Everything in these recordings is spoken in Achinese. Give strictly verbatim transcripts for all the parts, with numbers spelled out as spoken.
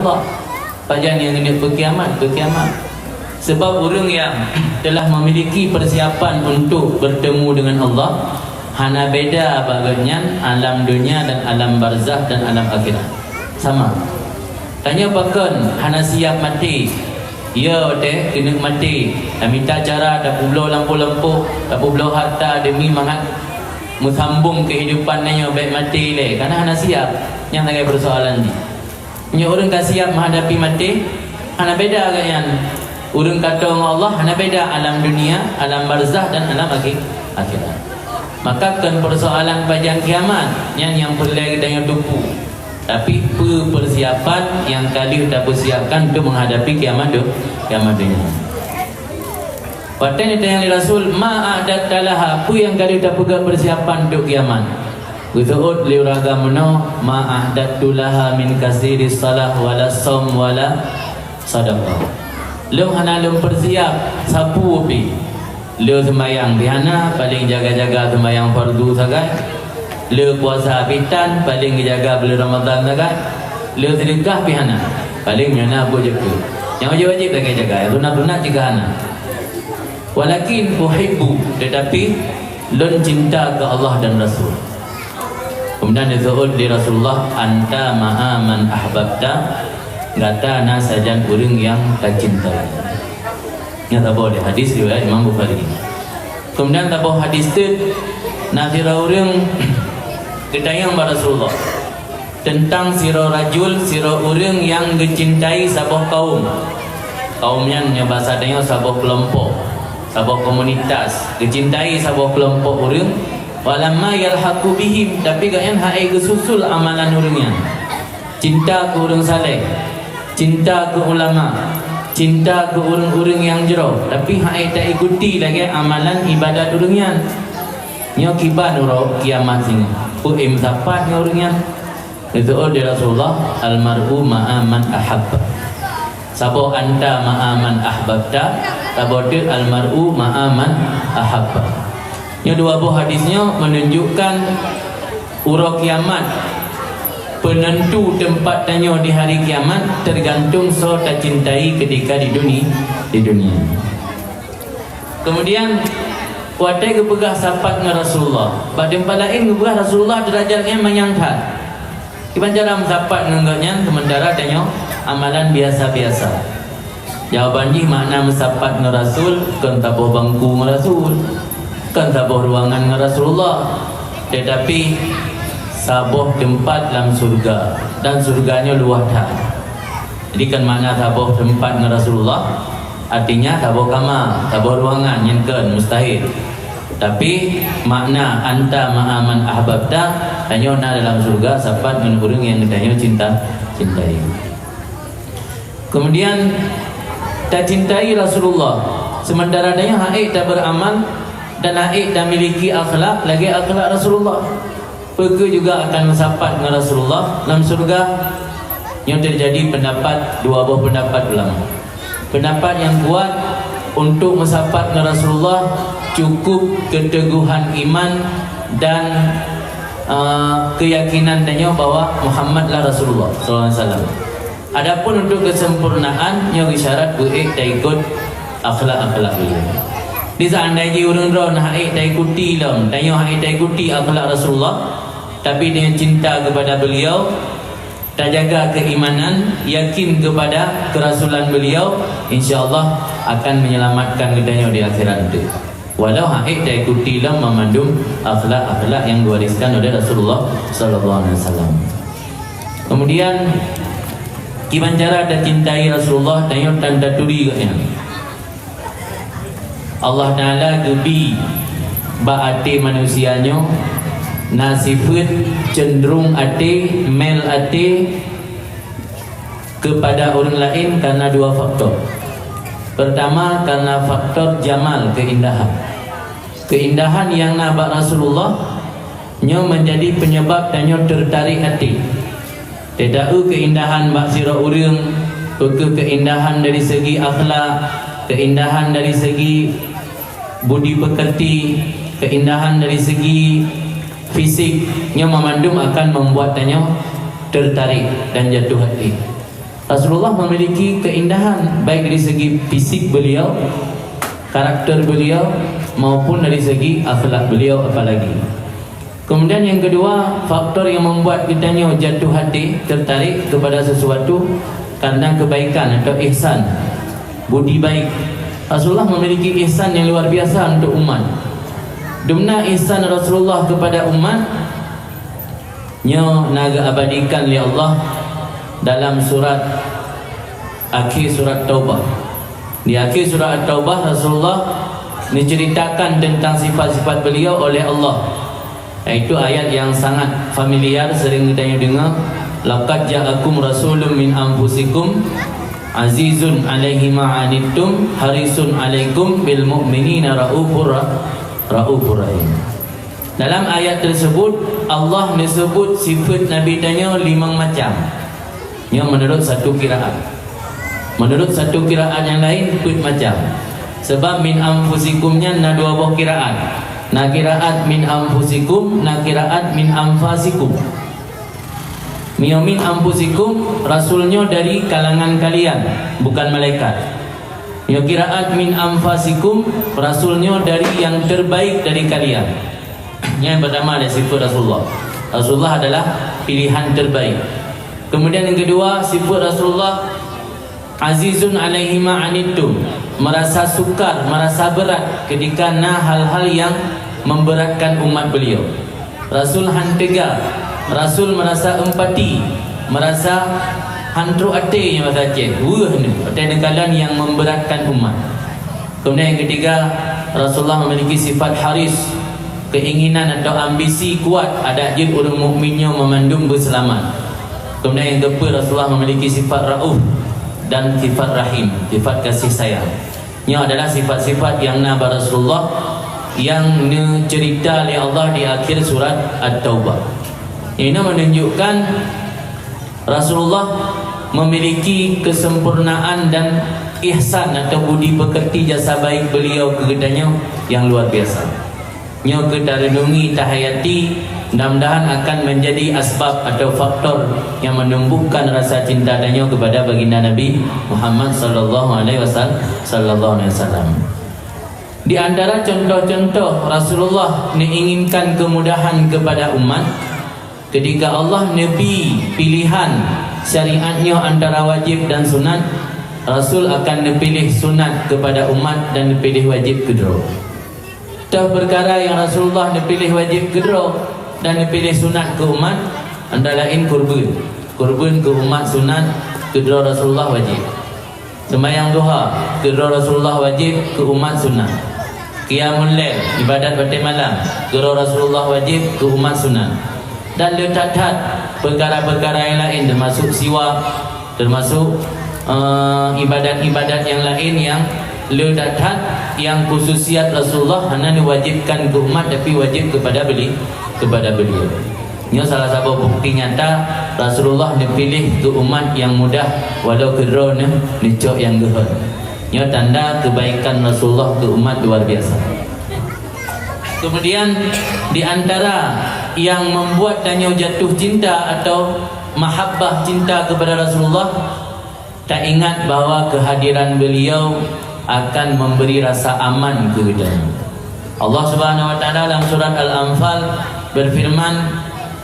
Allah. Pajan nyang keuneuk beukiamat, beukiamat. Sebab ureuëng nyang telah memiliki persiapan untuk bertemu dengan Allah, hana beda bak gobnyan alam dunia dan alam barzakh dan alam akhirat. Sama. Tanyoe pakon hana siap maté? Ya, watée keuneuk maté, tamita cara tapeubloe lampôh-lampôh, tapeubloe harta demi mangat meusambong keuhidupan tanyoe bék maté lé, kana hana siap. Nyang lagée peusoalan jih. Meunyoe ureuëng ka siap meuhadapi maté, hana beda gobnyan. Ureuëng ka toe ngon Allah, hana beda alam dunia, alam barzakh dan alam akhi-, akhirat. Maka kon peusoalan pajan kiamat, nyan nyang peureulée geutanyoe tupu. Tapi peue persiapan nyang ka lheueh tapeusiapkan untuk menghadapi kiamat du-, kiamat dunia. Watée neutanyong lé Rasul, "Ma a'datta laha?" Peue nyang ka lheueh tapeugah persiapan untuk kiamat? Geuseuôt lé ureuëng agam meunoe, "Ma a'dattu laha min kasiris salah wala saum wala sadaqah." Lôn hana lôn persiap sapeue pih. Le seumayang pih hana, paléng jaga-jaga seumayang fardu sagai. Le puasa pih tan, paléng geujaga buleuen Ramadhan sagai. Le seudeukah pih hana, paléng nyan na buet jeukeue. Nyang wajéb-wajéb lagée jaga, nyang sunat-sunat cit ka hana. "Walakin uhibbu," tetapi lôn cinta keu Allah dan Rasul. Kemudian disebut di Rasulullah, "Anta ma'a man ahbabta," gata na sajan ureuëng nyang tacintai. Nyan saboh di hadis riwayat Imam Bukhari. Kemudian saboh hadis teuk, na sidroe ureuëng geutanyong bak Rasulullah teuntang sidroe rajul, sidroe ureuëng nyang geucintai saboh kaum. Kaum nyan nyoe basa tanyoe saboh keulompok, saboh komunitas, geucintai saboh keulompok ureuëng, walamma yalhaqu bihim, tapi gobnyan hana geususul amalan ureuëng nyan. Cinta keu ureuëng saleh, cinta keu ulama, cinta keu ureuëng-ureuëng nyang jroh, tapi hana taikuti lagée amalan ibadat ureuëng nyan. Nyoe kiban uroe kiamat singoh. Peue meusapat ngon ureuëng nyan? Disebut di Rasulullah, "Al-mar'u ma'a man ahabba." Saboh anta ma'a man ahbabta, saboh teuk al-mar'u ma'a man ahabba. Nyoe dua boh hadis nyoe menunjukkan uroe kiamat, penentu teumpat tanyoe di hari kiamat tergantung soe tacintai ketika di duni-, di dunia. Kemudian, watée geupeugah sapat ngon Rasulullah, bak teumpat laén geupeugah Rasulullah derajat nyan manyang that. Kiban cara meusapat ngon gobnyan sementara tanyoe amalan biasa-biasa? Jawaban jih, makna meusapat ngon Rasul kon saboh bangku ngon Rasul, kon saboh ruangan ngon Rasulullah, tetapi saboh teumpat lam syurga, dan syurga nyoe luwah that. Jadi kon makna saboh teumpat ngon Rasulullah, artinya saboh kama, saboh ruangan nyan kon, mustahil. Tapi makna anta ma'a man ahbabta, tanyoe na dalam syurga sapat ngon ureuëng nyang tanyoe cinta, cintai. Kemudian, tacintai Rasulullah, sementara tanyoe hana ék taberamal dan hana ék tamiliki akhlak lagée akhlak Rasulullah. Peu kheueh juga akan meusapat ngon Rasulullah lam syurga? Nyoe teujadi pendapat, dua boh pendapat ulama. Pendapat nyang kuat, untuk meusapat ngon Rasulullah, cukup keuteguhan iman dan, eh, keuyakinan tanyoe bahwa Muhammad lah Rasulullah sallallahu alaihi wasallam. Adapun untuk keuseumpurnaan, nyoe geusyarat beuék taikot akhlak-akhlak beliau. Di seandai jih ureuëng droe hana ék taikuti lom, tanyoe hana ék taikuti akhlak Rasulullah, tapi tanyoe cinta keupada beliau, tajaga keuimanan, yakin keupada keurasulan beliau, insya Allah akan menyelamatkan geutanyoe di akhirat nanti. Walau hana ék taikuti lom meumandum akhlak-akhlak nyang geuwariskan oleh Rasulullah sallallahu alaihi wasallam. Kemudian, kiban cara tacintai Rasulullah, tanyoe tan taturi gobnyan. Allah Taala geubi bak até manusia nyoe na sifeuet cenderung até, mel até keupada ureuëng laén karena dua faktor. Pertama, karena faktor jamal, keuindahan. Keuindahan nyang na bak Rasulullah nyoe menjadi penyebab tanyoe tertarik até. Teuta-eu keuindahan bak sidroe ureuëng, peu kheueh keuindahan dari segi akhlak, keuindahan dari segi budi pekerti, keuindahan dari segi fisik, nyoe meumandum akan membuat tanyoe tertarik dan jatuh hati. Rasulullah memiliki keindahan baik dari segi fisik beliau, karakter beliau, maupun dari segi akhlak beliau apalagi. Kemudian yang kedua, faktor yang membuat geutanyoe jatuh hati, tertarik kepada sesuatu karena kebaikan atau ihsan, budi baik. Rasulullah memiliki ihsan yang luar biasa untuk umat. Dumna ihsan Rasulullah kepada umat, nyoe na geuabadikan lé Allah dalam surat, akhé surat Taubah. Di akhé surat At-Taubah, Rasulullah diceritakan tentang sifat-sifat beliau oleh Allah. Yaitu ayat yang sangat familiar, sering geutanyoe dengar, "Laqad ja'akum rasulun min anfusikum azizun alaihi ma anittum harisun alaikum bil mu'minina raufur ra-, raufur rahim." Dalam ayat tersebut, Allah menyebut sifat Nabi tanyoe limong macam. Nyoe menurut satu qiraat. Menurut satu qiraat yang lain, peuet macam. Sebab min anfusikum nyan na dua boh qiraat. Na qiraat min anfusikum, na qiraat min anfasikum. Nyoe min anfusikum, rasul nyoe dari kalangan kalian, bukan malaikat. Nyoe qiraat min anfasikum, rasul nyoe dari yang terbaik dari kalian. Yang pertama ada sifat Rasulullah. Rasulullah adalah pilihan terbaik. Kemudian yang kedua, sifat Rasulullah, azizun alaihi ma anittum, merasa sukar, merasa berat ketika na hal-hal yang memberatkan umat beliau. Rasul han teuga, Rasul merasa empati, merasa han trok até, nyang bahasa Aceh, weueh ni, até neukalon yang memberatkan umat. Kemudian yang ketiga, Rasulullah memiliki sifat haris, keinginan atau ambisi kuat adak jeuet ureuëng mukmin nyoe meumandum beuseulamat. Kemudian yang keempat, Rasulullah memiliki sifat rauf dan sifat rahim, sifat kasih sayang. Nyoe adalah sifat-sifat yang na bak Rasulullah yang neucerita lé Allah di akhir surat At-Taubah. Ini menunjukkan Rasulullah memiliki kesempurnaan dan ihsan atau budi pekerti jasa baik beliau keu geutanyoe yang luar biasa. Nyoe keu tarenungi, tahayati, mudah-mudahan akan menjadi asbab atau faktor yang menumbuhkan rasa cinta tanyoe kepada baginda Nabi Muhammad sallallahu alaihi wasal-, sallallahu alaihi wasallam. Di antara contoh-contoh Rasulullah menginginkan kemudahan kepada umat, ketika Allah neubi pilihan syariat nyoe antara wajib dan sunat, Rasul akan neupiléh sunat kepada umat dan neupiléh wajib keudroe. Toh peukara nyang Rasulullah neupiléh wajéb keudroe dan neupiléh sunat keu umat, antara laén kurban. Kurban keu umat sunat, keudroe Rasulullah wajéb. Seumayang duha, keudroe Rasulullah wajéb, keu umat sunat. Qiyamul lail, ibadat watée malam, keudroe Rasulullah wajéb, keu umat sunat. Dan le that-that peukara-peukara nyang laén, teumasuk siwak, teumasuk, eh, ibadat-ibadat nyang laén nyang le that-that, nyang khususiat Rasulullah hana neuwajibkan keu umat, tapi wajéb keupada beli-, keupada beliau. Nyoe salah saboh bukti nyata Rasulullah neupiléh keu umat nyang mudah, walau keudroe neuh neucok nyang geuhon. Nyoe tanda keubaikan Rasulullah keu umat luar biasa. Kemudian, di antara yang membuat tanyoe jatuh cinta atau mahabbah, cinta kepada Rasulullah, taingat bahwa kehadiran beliau akan memberi rasa aman keu geutanyoe. Allah Subhanahu wa Taala dalam surat Al-Anfal berfirman,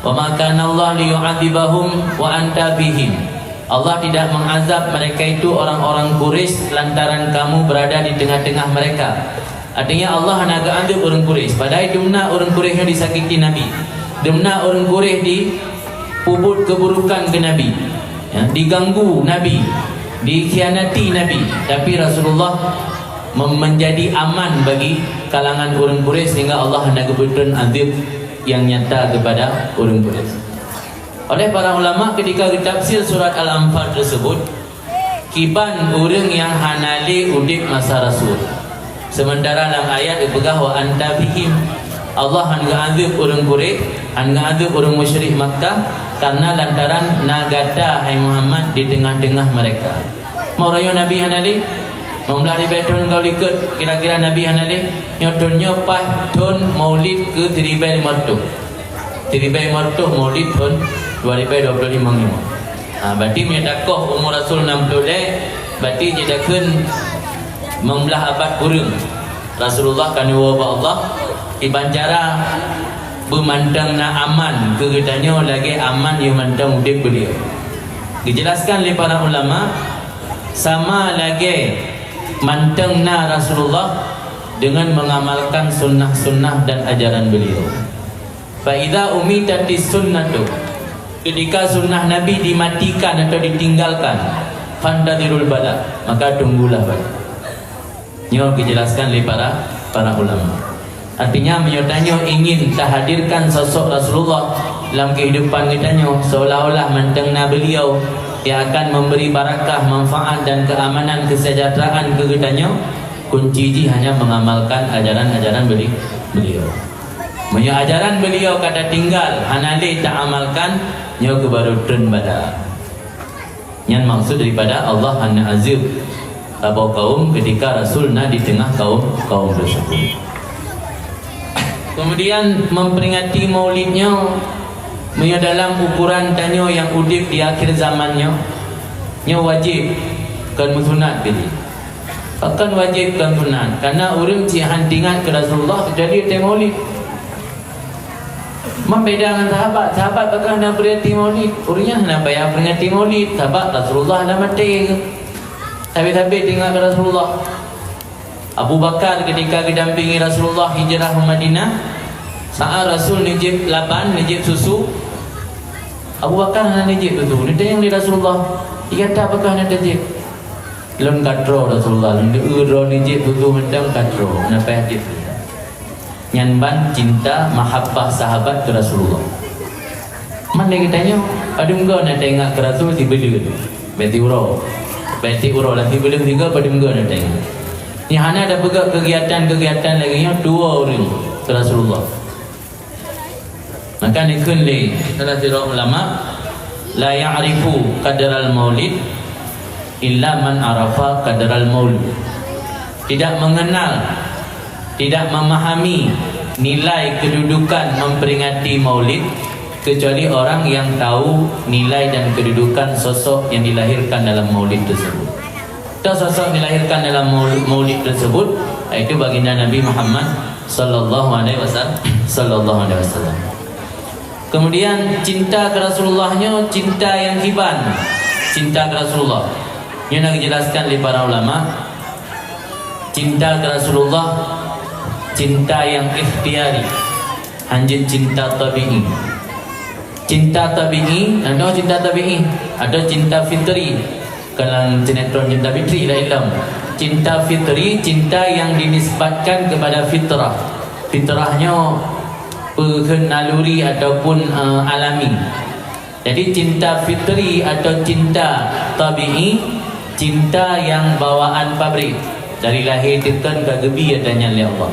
"Wa ma kana Allah liyu'adzibahum wa anta fihim." Allah tidak mengazab mereka itu, orang-orang Quraisy, lantaran kamu berada di tengah-tengah mereka. Artinya, Allah hana geuanzeueb ureuëng Quraisy. Padahai dumna ureuëng Quraisy nyoe disakiti Nabi. Dumna ureuëng Quraisy dipeubuet keuburukan keu Nabi. Ya, diganggu Nabi, dikhianati Nabi. Tapi Rasulullah mem-, menjadi aman bagi kalangan ureuëng Quraisy sehingga Allah hana geubeuteun azeueb nyang nyata keupada ureuëng Quraisy. Oleh para ulama, ketika geutafsir surat Al-Anfal tersebut, kiban ureuëng nyang hana lé udeb masa Rasul. Sementara lam ayat geupeugah, "Wa anta fihim." Allah hana geuanzeueb ureuëng Quraisy, hana geuanzeueb ureuëng musyrik Makkah, karena lantaran na gata, hai Muhammad, di tengah-tengah mereka. Meunyoe Nabi hana lé, limong blaih ribée thon ka likot, kira-kira Nabi hana lé, nyoe thon nyoe paih thon Maulid keu siribée limong reutôh. Siribée limong reutôh Maulid thon dua ribée dua puluh lima nyoe. Ha, berarti meunyoe takoh umu Rasul nam ploh lhèe, berarti jeuet takheun limong blaih abad kureueng. Rasulullah ka neuwoe bak Allah, kiban cara beumantong na aman keu geutanyoe lagèe aman yoh mantong udép beliau. Dijelaskan lé para ulama, sama lagèe mantong na Rasulullah dengan mengamalkan sunnah-sunnah dan ajaran beliau. Fa idza umitatis sunnatu, ketika sunnah Nabi dimatikan atau ditinggalkan, fantazirul bala, maka tunggulah bala. Nyoe dijelaskan lé para, para ulama. Artinya, meunyoe tanyoe ingin tahadirkan sosok Rasulullah lam kehidupan geutanyoe, seolah-olah mantong na beliau yang akan memberi barakah, manfaat dan keamanan, kesejahteraan keu geutanyoe, kunci jih hanya mengamalkan ajaran-ajaran beli-, beliau. Meunyoe ajaran beliau ka tatinggal, hana lé taamalkan, nyoe keuh baru treun bala. Nyan maksud daripada Allah hana azeueb saboh kaum ketika Rasul na di teungoh kaum, kaum tersebut. Kemudian, memperingati Maulid nyoe, meunyoe dalam ukuran tanyoe nyang udép di akhir zaman nyoe, nyoe wajéb, kon meusunat keudéh. Pakon wajéb kon sunat? Karena ureueng cit han teuingat keu Rasulullah kecuali watèe Maulid. Man beda ngon sahabat. Sahabat pakon hana peringati Maulid? Ureueng nyan hana payah peringati Maulid, sabab Rasulullah hana maté. Sabe-sabe teuingat keu Rasulullah. Abu Bakar ketika geudampingi Rasulullah hijrah u Madinah, saat Rasul neujép laban, neujép susu, Abu Bakar hana neujép susu. Neutanyong lé Rasulullah, "Gata pakon hana tajieb?" "Lôn ka troe Rasulullah, lôn deuh droeneuh jieb tutoe mantong ka troe, na payah jieb." Nyan ban cinta mahabbah sahabat keu Rasulullah. Man lé geutanyoe, padum goe na taingat keu Rasul sibuleuen, bèk tiuroe. Bèk tiuroe lah sibuleuen sigoe padum goe na taingat. Nyan hana tapeugah keugiatan-keugiatan lagèe nyoe tuwoe ureueng keu Rasulullah. Maka neukheun lé salah sidroe ulama, "La ya'rifu qadral maulid illa man arafa qadral maulud." Tidak mengenal, tidak memahami nilai kedudukan memperingati maulid kecuali orang yang tahu nilai dan kedudukan sosok yang dilahirkan dalam maulid tersebut. Atau sosok dilahirkan dalam maulid, maulid tersebut, yaitu baginda Nabi Muhammad sallallahu alaihi wasallam, sallallahu alaihi wasallam. Kemudian, cinta keu Rasulullah nyoe cinta nyang kiban, cinta keu Rasulullah. Nyoe na geujelaskan lé para ulama, cinta keu Rasulullah cinta nyang ikhtiyari. Hanjeuet cinta tabi'i. Cinta tabi'i, na cinta tabi'i, ada cinta fitri. Kalau sinetron Cinta Fitri lah ilom. Cinta fitri, cinta yang dinisbatkan kepada fitrah. Fitrah nyoe peue kheun naluri ataupun, eh, alami. Jadi, cinta fitri atau cinta tabi'i, cinta yang bawaan pabrik. Dari lahé teuh kon ka geubi ata nyan lé Allah.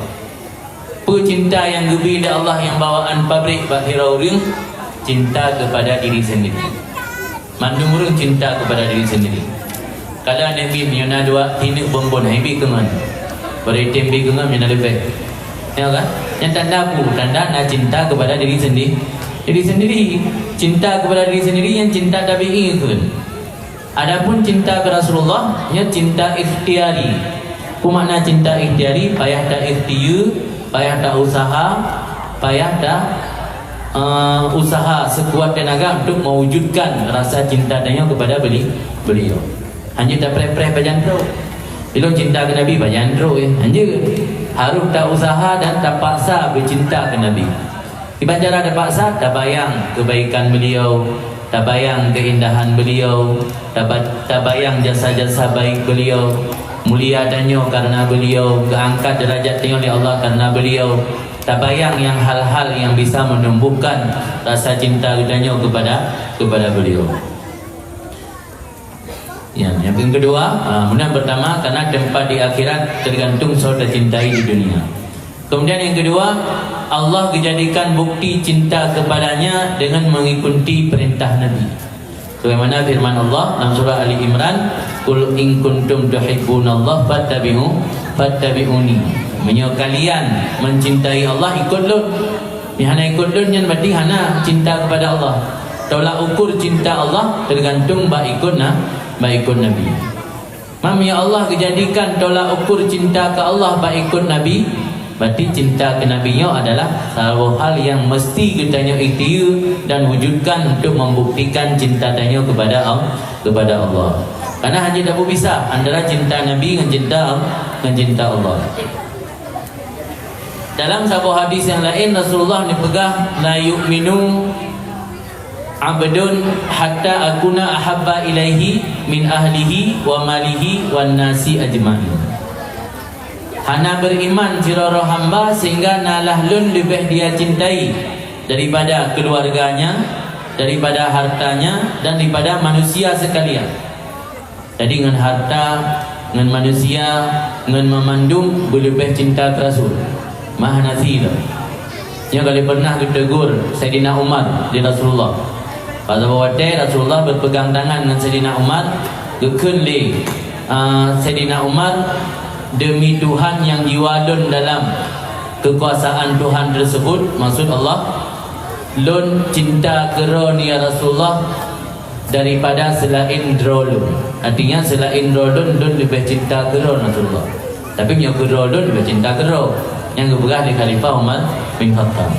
Peue cinta nyang geubi lé Allah nyang bawaan pabrik bak sidroe ureueng? Cinta keupada diri sendiri. Mandum ureueng cinta keupada diri sendiri. Kalau aneuk miet nyoe na dua, tineuk bonbon, hai bi keu ngon. Bari tem bi keu ngon, nyoe na leubeh. Ya kan? Nyan tanda peue? Tanda na cinta keupada diri sendi-, diri sendiri. Cinta keupada diri sendiri nyan cinta tabi'i kheun. Adapun cinta keu Rasulullah, nyan cinta ikhtiyari. Peue makna cinta ikhtiyari? Payah ta-ikhtiyeu, payah ta-usaha, payah ta, eh, usaha sekuat tenaga untuk mewujudkan rasa cinta tanyoe kepada beli-, beliau. Hanjeuet tapreh-preh pajan trok. Ilôn cinta keu Nabi pajan trok, eh. Hanjeuet. Harôh ta-usaha dan tapaksa beucinta keu Nabi. Kiban cara tapaksa, tabayang kebaikan beliau, tabayang keindahan beliau, taba-, tabayang jasa-jasa baik beliau. Mulia tanyoe karena beliau, geuangkat derajat tanyoe lé Allah karena beliau. Tabayang nyang hal-hal nyang bisa menumbuhkan rasa cinta geutanyoe kepada, kepada beliau. Ya, yang kedua, ah, meunan pertama, karena tempat di akhirat tergantung soe tacintai di dunia. Kemudian yang kedua, Allah geujadekan bukti cinta kepada-Nya dengan mengikuti perintah Nabi. Sebagaimana firman Allah dalam surah Ali Imran, "Qul in kuntum tuhibbunallah fattabi'u, fattabi'uni." Meunyoe kalian mencintai Allah, ikut Lôn. Nyang hana ikut Lôn nyan berarti hana cinta kepada Allah. Tolak ukur cinta Allah teugantung bak ikot na, bak ikot Nabi. Meunyoe Allah geujadikan tolak ukur cinta keu Allah bak ikot Nabi, berarti cinta keu Nabi nyoe adalah saboh hal nyang meusti geutanyoe ikhtiar dan wujudkan untuk membuktikan cinta tanyoe kepada Al-, kepada Allah. Karena hana tapeupisah antara cinta Nabi ngon cinta, ngon cinta Allah. Dalam saboh hadis nyang laén, Rasulullah neupeugah, "La yu'minu abdun hatta akuna ahabba ilaihi min ahlihi wa malihi wan nasi ajma'in." Hana beriman sidroe hamba sehingga na lah lôn leubeh dia cintai daripada keluarganya, daripada hartanya, dan daripada manusia sekalian. Jadi ngon harta, ngon manusia, ngon mamandum beuleubeh cinta keu Rasul. Mah hana si lom. Nyoe ka lheueh pernah geutegur Saidina Umar di Rasulullah. Pada watée Rasulullah berpegang tangan ngon Saidina Umar, geukheun lé, ah, Saidina Umar, "Demi Tuhan nyang jiwa lôn dalam kekuasaan Tuhan tersebut," maksud Allah, "lôn cinta keu droeneuh ya Rasulullah, daripada seulaén droe lôn." Artinya, seulaén droe lôn, lôn leubeh cinta keu droe Rasulullah. Tapi meunyoe keu droe lôn, leubeh cinta keu droe. Nyang geupeugah lé Khalifah Umar bin Khattab.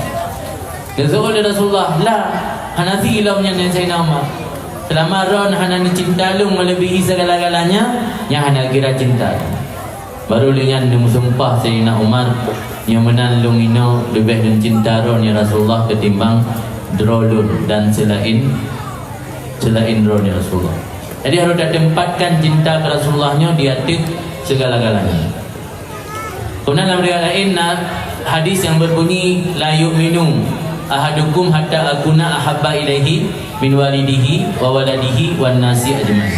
Geuseuôt lé Rasulullah, "La, hana si lom nyan, hai Saidina Umar. Seulama droe hana neucinta lôn meuleubèhi sigala-galanya, nyan hana kira cinta." Barô lheueh nyan neumeusumpah Saidina Umar, "Nyoe meunan lôn inoe leubeh lôn cinta droeneuh ya Rasulullah ketimbang droe lôn dan seulaén, seulaén droeneuh ya Rasulullah." Jadi harôh tateumpatkan cinta keu Rasulullah nyoe di ateueh sigala-galanya. Kemudian lam riwayat laén na hadis nyang berbunyi, "La yu'minu ahadukum hatta akuna ahabba ilaihi min walidihi wa waladihi wan nasi ajmain."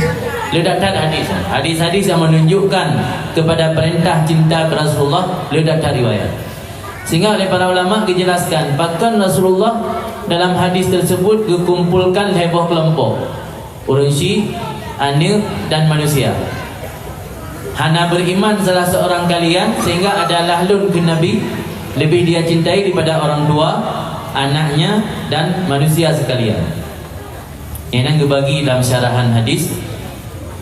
Le that-that hadis. Hadis-hadis yang menunjukkan kepada perintah cinta ke Rasulullah, le that-that riwayat. Sehingga oleh para ulama dijelaskan, bahkan Rasulullah dalam hadis tersebut geukumpulkan lhèe boh kelompok. Ureueng syik, aneuk, dan manusia. Hana beriman salah seorang kalian sehingga adalah lôn keu Nabi lebih dia cintai daripada orang tua, anaknya, dan manusia sekalian. Nyan geubagi dalam syarahan hadis,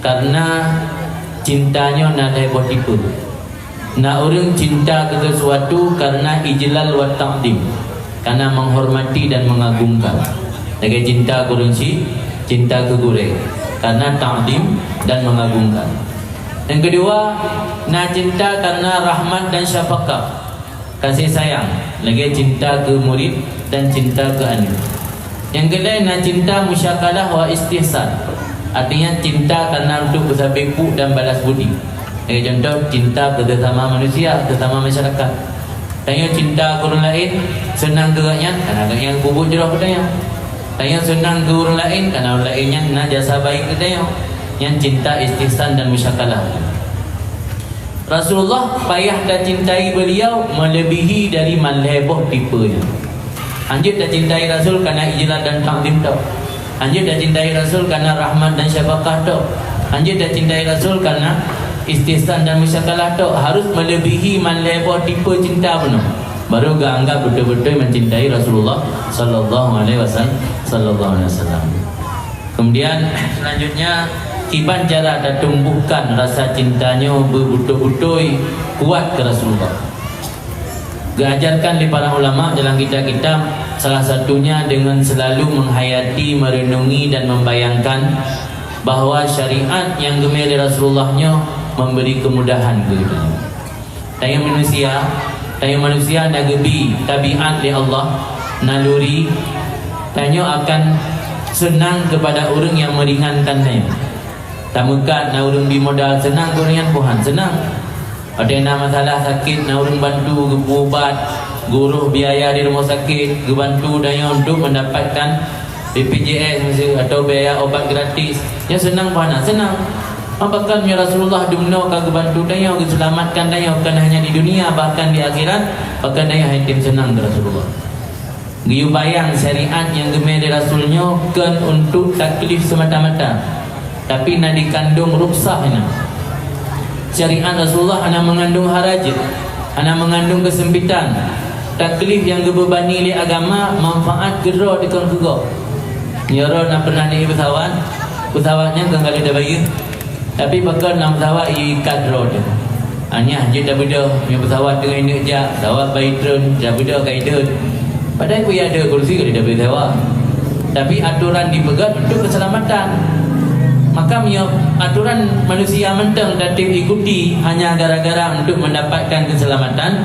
karena cinta nyoe na lhèe boh tipe. Na ureueng cinta keu sesuatu karena ijlal wa ta'zim, karena menghormati dan mengagungkan. Lagèe cinta keu ureueng syik, cinta keu gurèe, karena ta'zim dan mengagungkan. Yang kedua, na cinta karena rahmat dan syafaqah, kasih sayang, lagèe cinta keu murid dan cinta keu aneuk. Nyang keulhèe na cinta musyakalah wa istihsan, artinya cinta karena untuk beusabé puk dan balas budi. Lagèe contoh, cinta keu sesama manusia, sesama masyarakat. Tanyoe cinta keu ureueng laén, seunang keu gobnyan, karena gobnyan peubuet jroh keu tanyoe. Tanyoe seunang keu ureueng laén, karena ureueng laén nyan na jasa baik keu tanyoe. Nyan cinta istihsan dan musyakalah. Rasulullah payah tacintai beliau melebihi dari malhèe boh tipe nyan. Hanjeuet tacintai Rasul karena ijlal dan ta'zim tok. Hanjeuet tacintai Rasul karena rahmat dan syafaqah tok. Hanjeuet tacintai Rasul karena istihsan dan musyakalah tok. Harus melebihi malhèe boh tipe cinta bunoe. Baru geuanggap beutôi-beutôi mencintai Rasulullah sallallahu alaihi wasallam, sallallahu alaihi wasallam. Kemudian, selanjutnya, kiban cara tatumbuhkan rasa cinta nyoe beubeutôi-beutôi kuat keu Rasulullah. Geuajarkan lé para ulama dalam kitab-kitab, salah satunya dengan selalu menghayati, merenungi, dan membayangkan bahwa syariat nyang geumè lé Rasulullah nyoe memberi kemudahan keu geutanyoe. Tanyoe manusia, tanyoe manusia na geubi tabiat lé Allah, naluri, tanyoe akan seunang keupada ureueng nyang meuringankan tanyoe. Tameukat na ureueng bi modal, seunang keu ureueng nyan, Tuhan, seunang. Watèe na masalah sakét, na ureueng bantu geupeuubat, geuroh biaya di rumoh sakét, geubantu tanyoe untuk mendapatkan B P J S miseue, atau biaya obat gratis. Nyan seunang peu hana? Seunang. Bahkan nyoe Rasulullah dumnoe ka geubantu tanyoe, geuseulamatkan tanyoe, bukan hanya di dunia, bahkan di akhirat, bahkan tanyoe han tem seunang di Rasulullah. Geuyue bayang syariat nyang geumè lé Rasul nyoe kon untuk taklif semata-mata, tapi na dikandung rukhsah nyan. Syariat Rasulullah hana mengandung haraj, hana mengandung kesempitan. Taklif nyang geubebani lé agama manfaat keudroe dikon keu gob. Nyoe droe na pernah naik pesawat, pesawat nyan kon ka lheueh tabayeue. Tapi pakon lam pesawat ikat droe teuh. Anyah jeuet tabeudôh, nyoe pesawat teungoh neuk jak, pesawat bayi treun, tabeudôh ka idot. Padahai peue nyang ada kursi ka lheueh tabayeue sewa. Tapi aturan dipeugét untuk keselamatan. Maka meunyoe aturan manusia mantong tatem ikuti hanya gara-gara untuk mendapatkan keselamatan,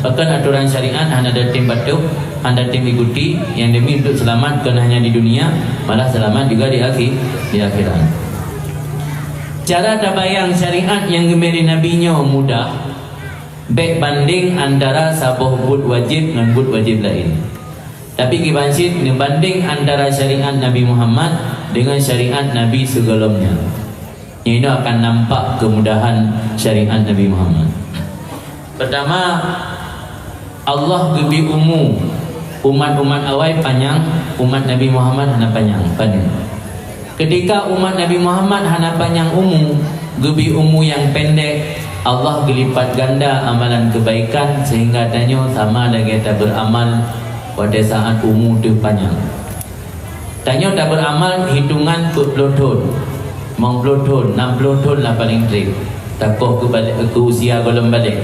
pakon aturan syariat hana tatem patuh, hana tatem ikuti, nyang demi untuk selamat kon hanya di dunia, malah selamat juga di akhi-, di akhirat. Cara tabayang syariat nyang geubri Nabi nyoe mudah, bék bandeng antara saboh buet wajéb ngon buet wajéb laén. Tapi kiban cit neubandeng antara syariat Nabi Muhammad deungon syariat Nabi sigohlom nyan. Nyan inoe akan nampak keumudahan syariat Nabi Muhammad. Pertama, Allah geubri umu umat-umat awai panyang, umat Nabi Muhammad hana panyang. Pane? Ketika umat Nabi Muhammad hana panyang umu, geubri umu nyang pendek, Allah geulipat ganda amalan keubaikan sehingga tanyoe sama lagée tabeuramal watée saát umu teuh panyang. Tanyoe tabeuramal hitongan peuet ploh thon, limong ploh thon, nam ploh thon lah paleng treb. Takoh keu balek, keu usia gohlom balek.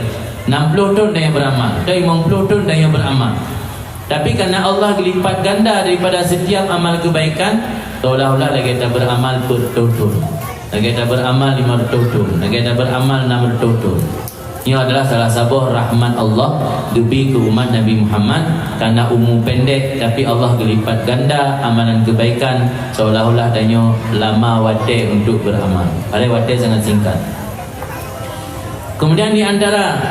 Nam ploh thon tanyoe beuramal, atau limong ploh thon tanyoe beuramal. Tapi karena Allah geulipat ganda daripada setiap amal kebaikan, seolah-olah lagée tabeuramal peuet reutôh thon, lagée tabeuramal limong reutôh thon, lagée tabeuramal nam reutôh thon. Nyoe adalah salah saboh rahmat Allah geubri keu umat Nabi Muhammad, karena umu pendek, tapi Allah geulipat ganda amalan kebaikan, seolah-olah tanyoe lama watée untuk beuramal. Padahai watée sangat singkat. Kemudian di antara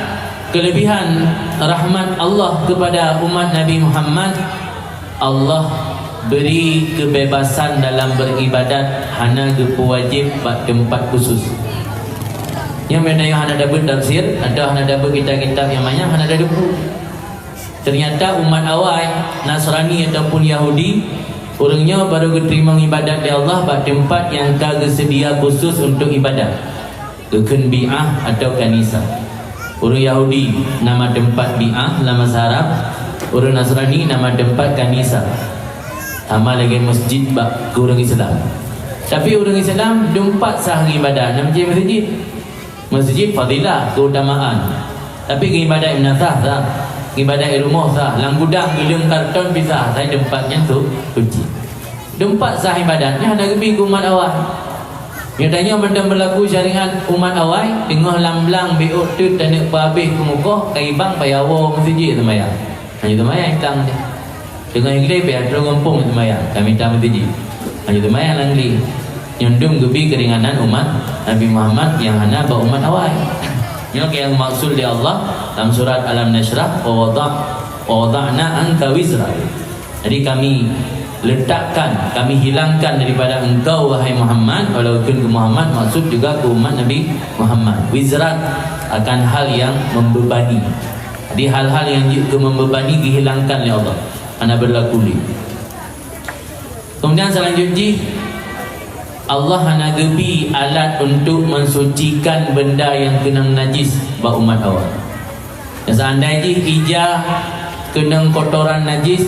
kelebihan rahmat Allah kepada umat Nabi Muhammad, Allah beri kebebasan dalam beribadat, hana geupeuwajéb bak teumpat khusus. Nyang meunyoe hana tabeuet tafsir atau hana tabeuet kitab-kitab nyang manyang, hana tateupeue. Ternyata umat awai, Nasrani ataupun Yahudi, ureuëng nyoe baru geuteurimong ibadat lé Allah bak teumpat nyang ka geuseudia khusus untuk ibadat. Geukheun bi'ah atau kanisa. Ureuëng Yahudi nama teumpat bi'ah lam basa Arab, ureuëng Nasrani nama teumpat kanisa. Sama lagée masjid bak keu ureuëng Islam. Tapi ureuëng Islam teumpat sah ngibadat, nama jih masjid. Masjid fadilah, keutamaan. Tapi ngibadat nyang sah, sah. Ngibadat di rumoh sah, lam gudang geuleueng karton pih sah, asai teumpat nyang su-, suci. Teumpat sah ibadat nyan hana geubri keu umat awai. Nyoe tanyoe mantong beulaku syariat umat awai, teungoh lam blang biôk teut taneuk peuhabéh keumukoh, ka ibang payah woe meuseujid seumayang. Hana seumayang itang teuh. Teungoh English payah troh gampông seumayang, ka mita meuseujid. Hana seumayang lam English. Nyoe dum geubri keuringanan umat Nabi Muhammad nyang hana bak umat awai. Nyoe nyang maksud lé Allah lam surat Alam Nasyrah, "Wa wada-, wa wada'na anka wizrak." Jadi kami letakkan, kami hilangkan daripada engkau, wahai Muhammad, walau keu Muhammad, maksud juga keu umat Nabi Muhammad. Wizrak akan hal yang membebani. Jadi hal-hal nyang jeuet keu membebani dihilangkan lé Allah. Hana berlaku lé. Kemudian selanjut jih, Allah hana geubri alat untuk mensucikan benda nyang keunong najis bak umat awai. Seandai jih ija keunong kotoran najis,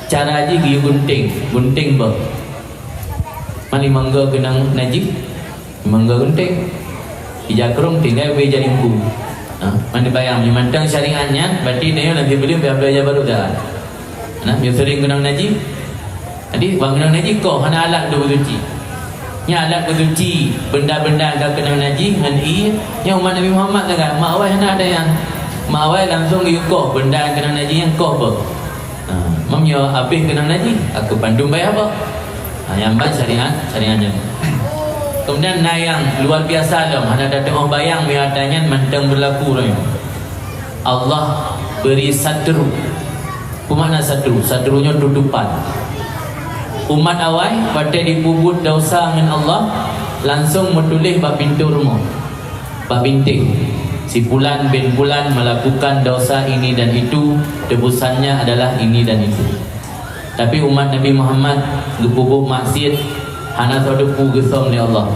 cara jih geuyue gunting, gunting beuh. Man limong go keunong najis, limong go gunting. Ija krong tinggai ubé ija lingku. Ha, man dibayang, meunyoe mantong syariat nyan, berarti tanyoe lam sibuleuen payah bloe ija barô dah. Nah, meunyoe sering keunong najis, jadi ban keunong najis koh hana alat untuk beusuci. Nyan alat beusuci benda-benda nyang ka keunong najis ngon ie, nyan umat Nabi Muhammad sagai. Mak awai hana ada nyan. Mak awai langsung geukoh benda nyang keunong najis nyan koh beuh. Ha, meunyoe habéh keunong najis, aku bandum bayar apa? Ha, nyang ban syariat, syariat nyan. Kemudian na nyang luar biasa lom, hana tateuoh bayang meunyoe ata nyan mantong berlaku uroe nyoe. Allah beri satru. Peue makna satru? Satru nyoe tutopan. Umat awai watée jipeubuet desya ngon Allah, langsong meutuléh bak pintoe rumoh, bak bintéh, "Si pulan bin pulan melakukan desya ini dan itu, tebusannya adalah ini dan itu." Tapi umat Nabi Muhammad geupeubuet maksiet, hana soe teupeu geusöm lé Allah.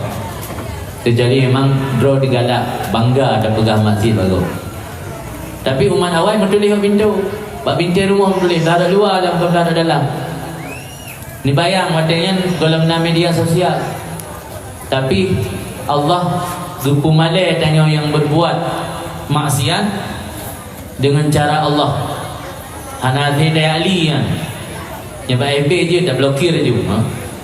Kecuali memang droe teugalak bangga tapeugah maksiet bak gob. Tapi umat awai meutuléh bak pintoe, bak bintéh rumoh meutuléh, "Blah rot luwa lam, blah rot dalam." Neubayang watée nyan gohlom na media sosial. Tapi Allah geupeumalée tanyoe nyang berbuat maksiat dengan cara Allah. Hana hase tayali nyan. Nyan bak F B jeuet tablokir ju, ha?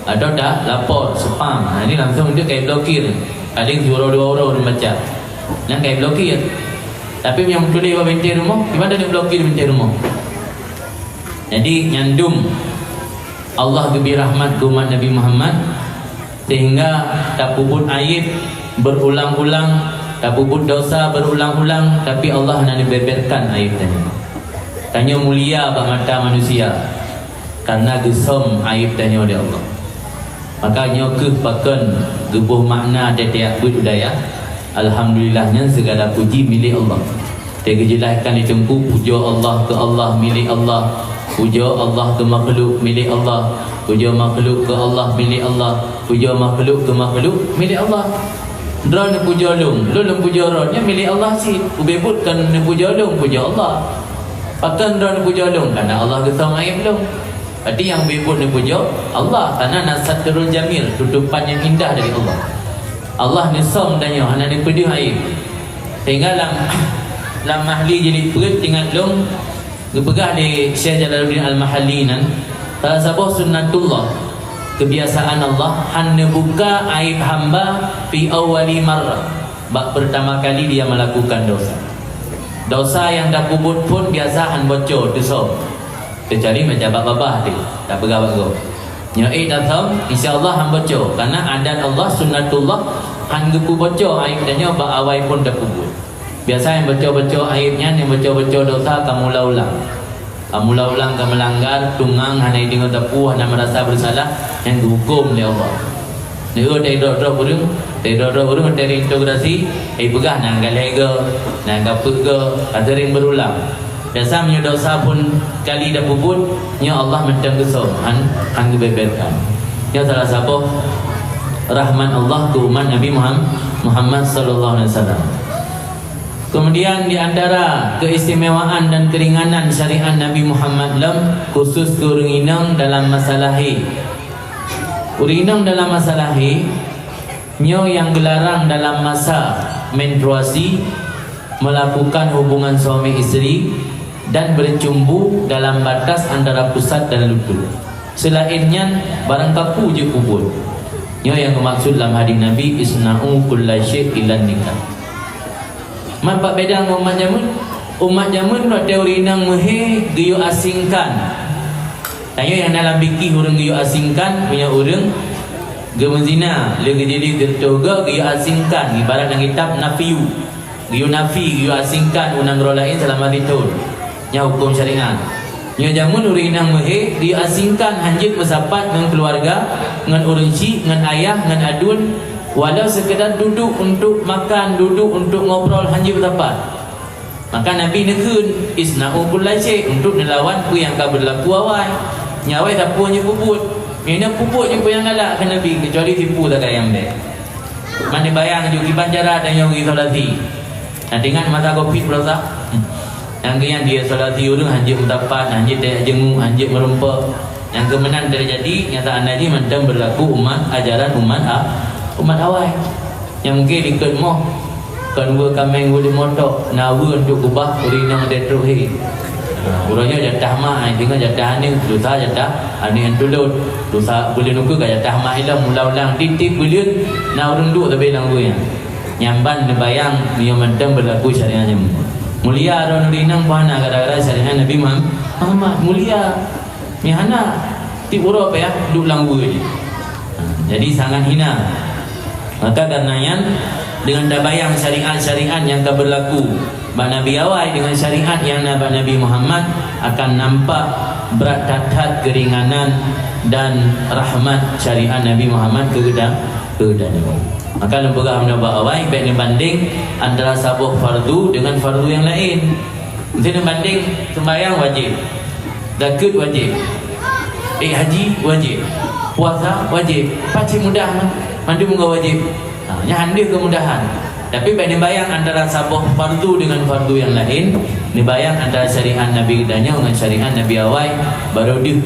Atau talapor, spam. Ha, ini langsung jeuet ka blokir. Kadang siuroe dua uroe ureuëng baca. Nyan ka blokir. Tapi nyang tuléh bak bintée rumoh, gimana neublokir bintée rumoh? Jadi, nyan dum Allah geubri rahmat keu umat Nabi Muhammad, sehingga tapeubuet aib berulang-ulang, tapeubuet dosa berulang-ulang, tapi Allah hana neubeberkan aib tanyoe. Tanyoe mulia bak mata manusia karena geusöm aib tanyoe lé Allah. Maka nyoe kheueh pakon geuboh makna tiep-tiep buet budaya. Alhamdulillah, nyan segala puji milék Allah. Teugeujeulaskan di teungku, pujoe Allah keu Allah milék Allah, pujoe Allah keu makhluk milék Allah, pujoe makhluk keu Allah milék Allah, pujoe makhluk keu makhluk milék Allah. Droe neupujoe lôn, lôn lôn pujoe droe, nyan milék Allah cit. Ubé buet kon neupujoe lôn, pujoe Allah. Pakon droe neupujoe lôn? Karena Allah geusöm aib lôn. Berarti nyang ubé buet neupujoe Allah, karena na satrul jamil, tutopan nyang indah dari Allah. Allah neusöm tanyoe, hana neupeudeuh aib. Sehingga lam, lam Mahalli jilid peuet, ingat lôn, geupeugah lé Syekh Jalaluddin Al-Mahalli nyan, salah saboh sunnatullah, kebiasaan Allah, han neubuka aib hamba fi awwali marrah, bak pertama kali dia melakukan dosa. Dosa nyang tapeubuet phon biasa han boco teusöm. Keucuali meujabat babah teuh, tapeugah bak gob. Nyoe ék tasöm, insya Allah han boco, karena adat Allah, sunnatullah, han geupeuboco aib tanyoe bak awai phon tapeubuet. Biasa nyang boco-boco aib nyan, nyang boco-boco dosa ka mula ulang. Ka mula ulang ka meulanggar, tungang, hana jideungoe sapeue, hana meurasa beusalah, nyan geuhukôm lé Allah. Nyoe teuh droe-droe ureuëng, teuh droe-droe ureuëng teuh integrasi, eh, peugah na galeh goe, na gapeue goe, ka sering berulang. Biasa meunyoe dosa phon kali tapeubuet, nyoe Allah mantong geusöm, han, han geubeberkan. Nyoe salah saboh rahmat Allah keu umat Nabi Muham-, Muhammad sallallahu alaihi wasallam. Kemudian di antara keistimewaan dan keringanan syariat Nabi Muhammad lom khusus keu ureuëng inong dalam masalah haid. Ureuëng inong dalam masalah haid, nyoe nyang geularang dalam masa menstruasi, melakukan hubungan suami isteri, dan bercumbu dalam batas antara pusat dan lutut. Selain nyan, barang kaku jeuet peubuet. Nyoe nyang geumaksud lam hadis Nabi, "Isna'u kulla syai' illa nikah." Mat bak beda ngon umat jameun. Umat jameun watée ureuëng inong meuhé geuyue asingkan. Tanyoe nyang na lam fikih ureuëng geuyue asingkan, meunyoe ureuëng geumeuzina, lé geujadi geureutoh goe geuyue asingkan, ibarat lam kitab nafyu. Geuyue nafi, geuyue asingkan u nanggroe laén seulama sithon. Nyan hukôm syariat. Nyoe jameun ureuëng inong meuhé, geuyue asingkan, han jeuet meusapat ngon keuluwarga, ngon ureuëng syik, ngon ayah, ngon aduen, walau seukeudar duduek untuk makan, duduek untuk ngobrol, han jeuet meusapat. Maka Nabi neukheun, "Isna'u kulla syai'," untuk neulawan peue nyang ka beurlaku awai. Nyang awai sapeue nyang peubuet. Meunyoe peubuet nyang peue nyang galak keu Nabi, keucuali tipu sagai nyang bèk. Man neubayang ju kiban cara tanyoe isolasi. Nah, teuingat masa Covid baroesa? Hmm. Nyang keu nyan diisolasi ureuëng, han jeuet meusapat, han jeuet tajak jeungeuk, han jeuet meurumpok. Nyang keu meunan teujadi, nyata hana jih mantong beurlaku umat ajaran umat a-, umat awai. Nyang mungken likot moh, kon weue kaméng weue leumo tok, na weue untuk keubah ureuëng inong watée trok hé. Ha, uroe nyoe jatah mak, ai singoh jatah aneuk, lusa jatah aneuk nyang tulot, lusa buleuen ukeue ka jatah mak ilom, mula ulang tieb-tieb buleuen na ureuëng duek sabe lam weue nyan. Nyan ban neubayang meunyoe mantong beurlaku syariat nyan. Mulia droeneuh ureuëng inong bah na gara-gara syariat Nabi Muham-, Muhammad, mulia. Meuhana, tieb uroe payah duek lam weue jih. Ha, jadi sangat hina. Maka karena nyan, dengan tabayang syariat-syariat nyang ka beurlaku bak Nabi awai dengan syariat nyang na bak Nabi Muhammad, akan nampak brat that-that keuringanan dan rahmat syariat Nabi Muhammad keu geuda-, keu geutanyoe. Maka lôn peugah meunyoe bak awai, bèk neubandeng antara saboh fardu dengan fardu nyang laén. Miseue bandeng, seumbahyang wajéb, zakeuet wajéb, ék haji wajéb, puasa wajéb, pacit mudah man-, mandum ngon wajéb. Ha, nyan han deuh keumudahan. Tapi bèk neubayang antara saboh fardu dengan fardu nyang laén, neubayang antara syariat Nabi geutanyoe ngon syariat Nabi awai, barô deuh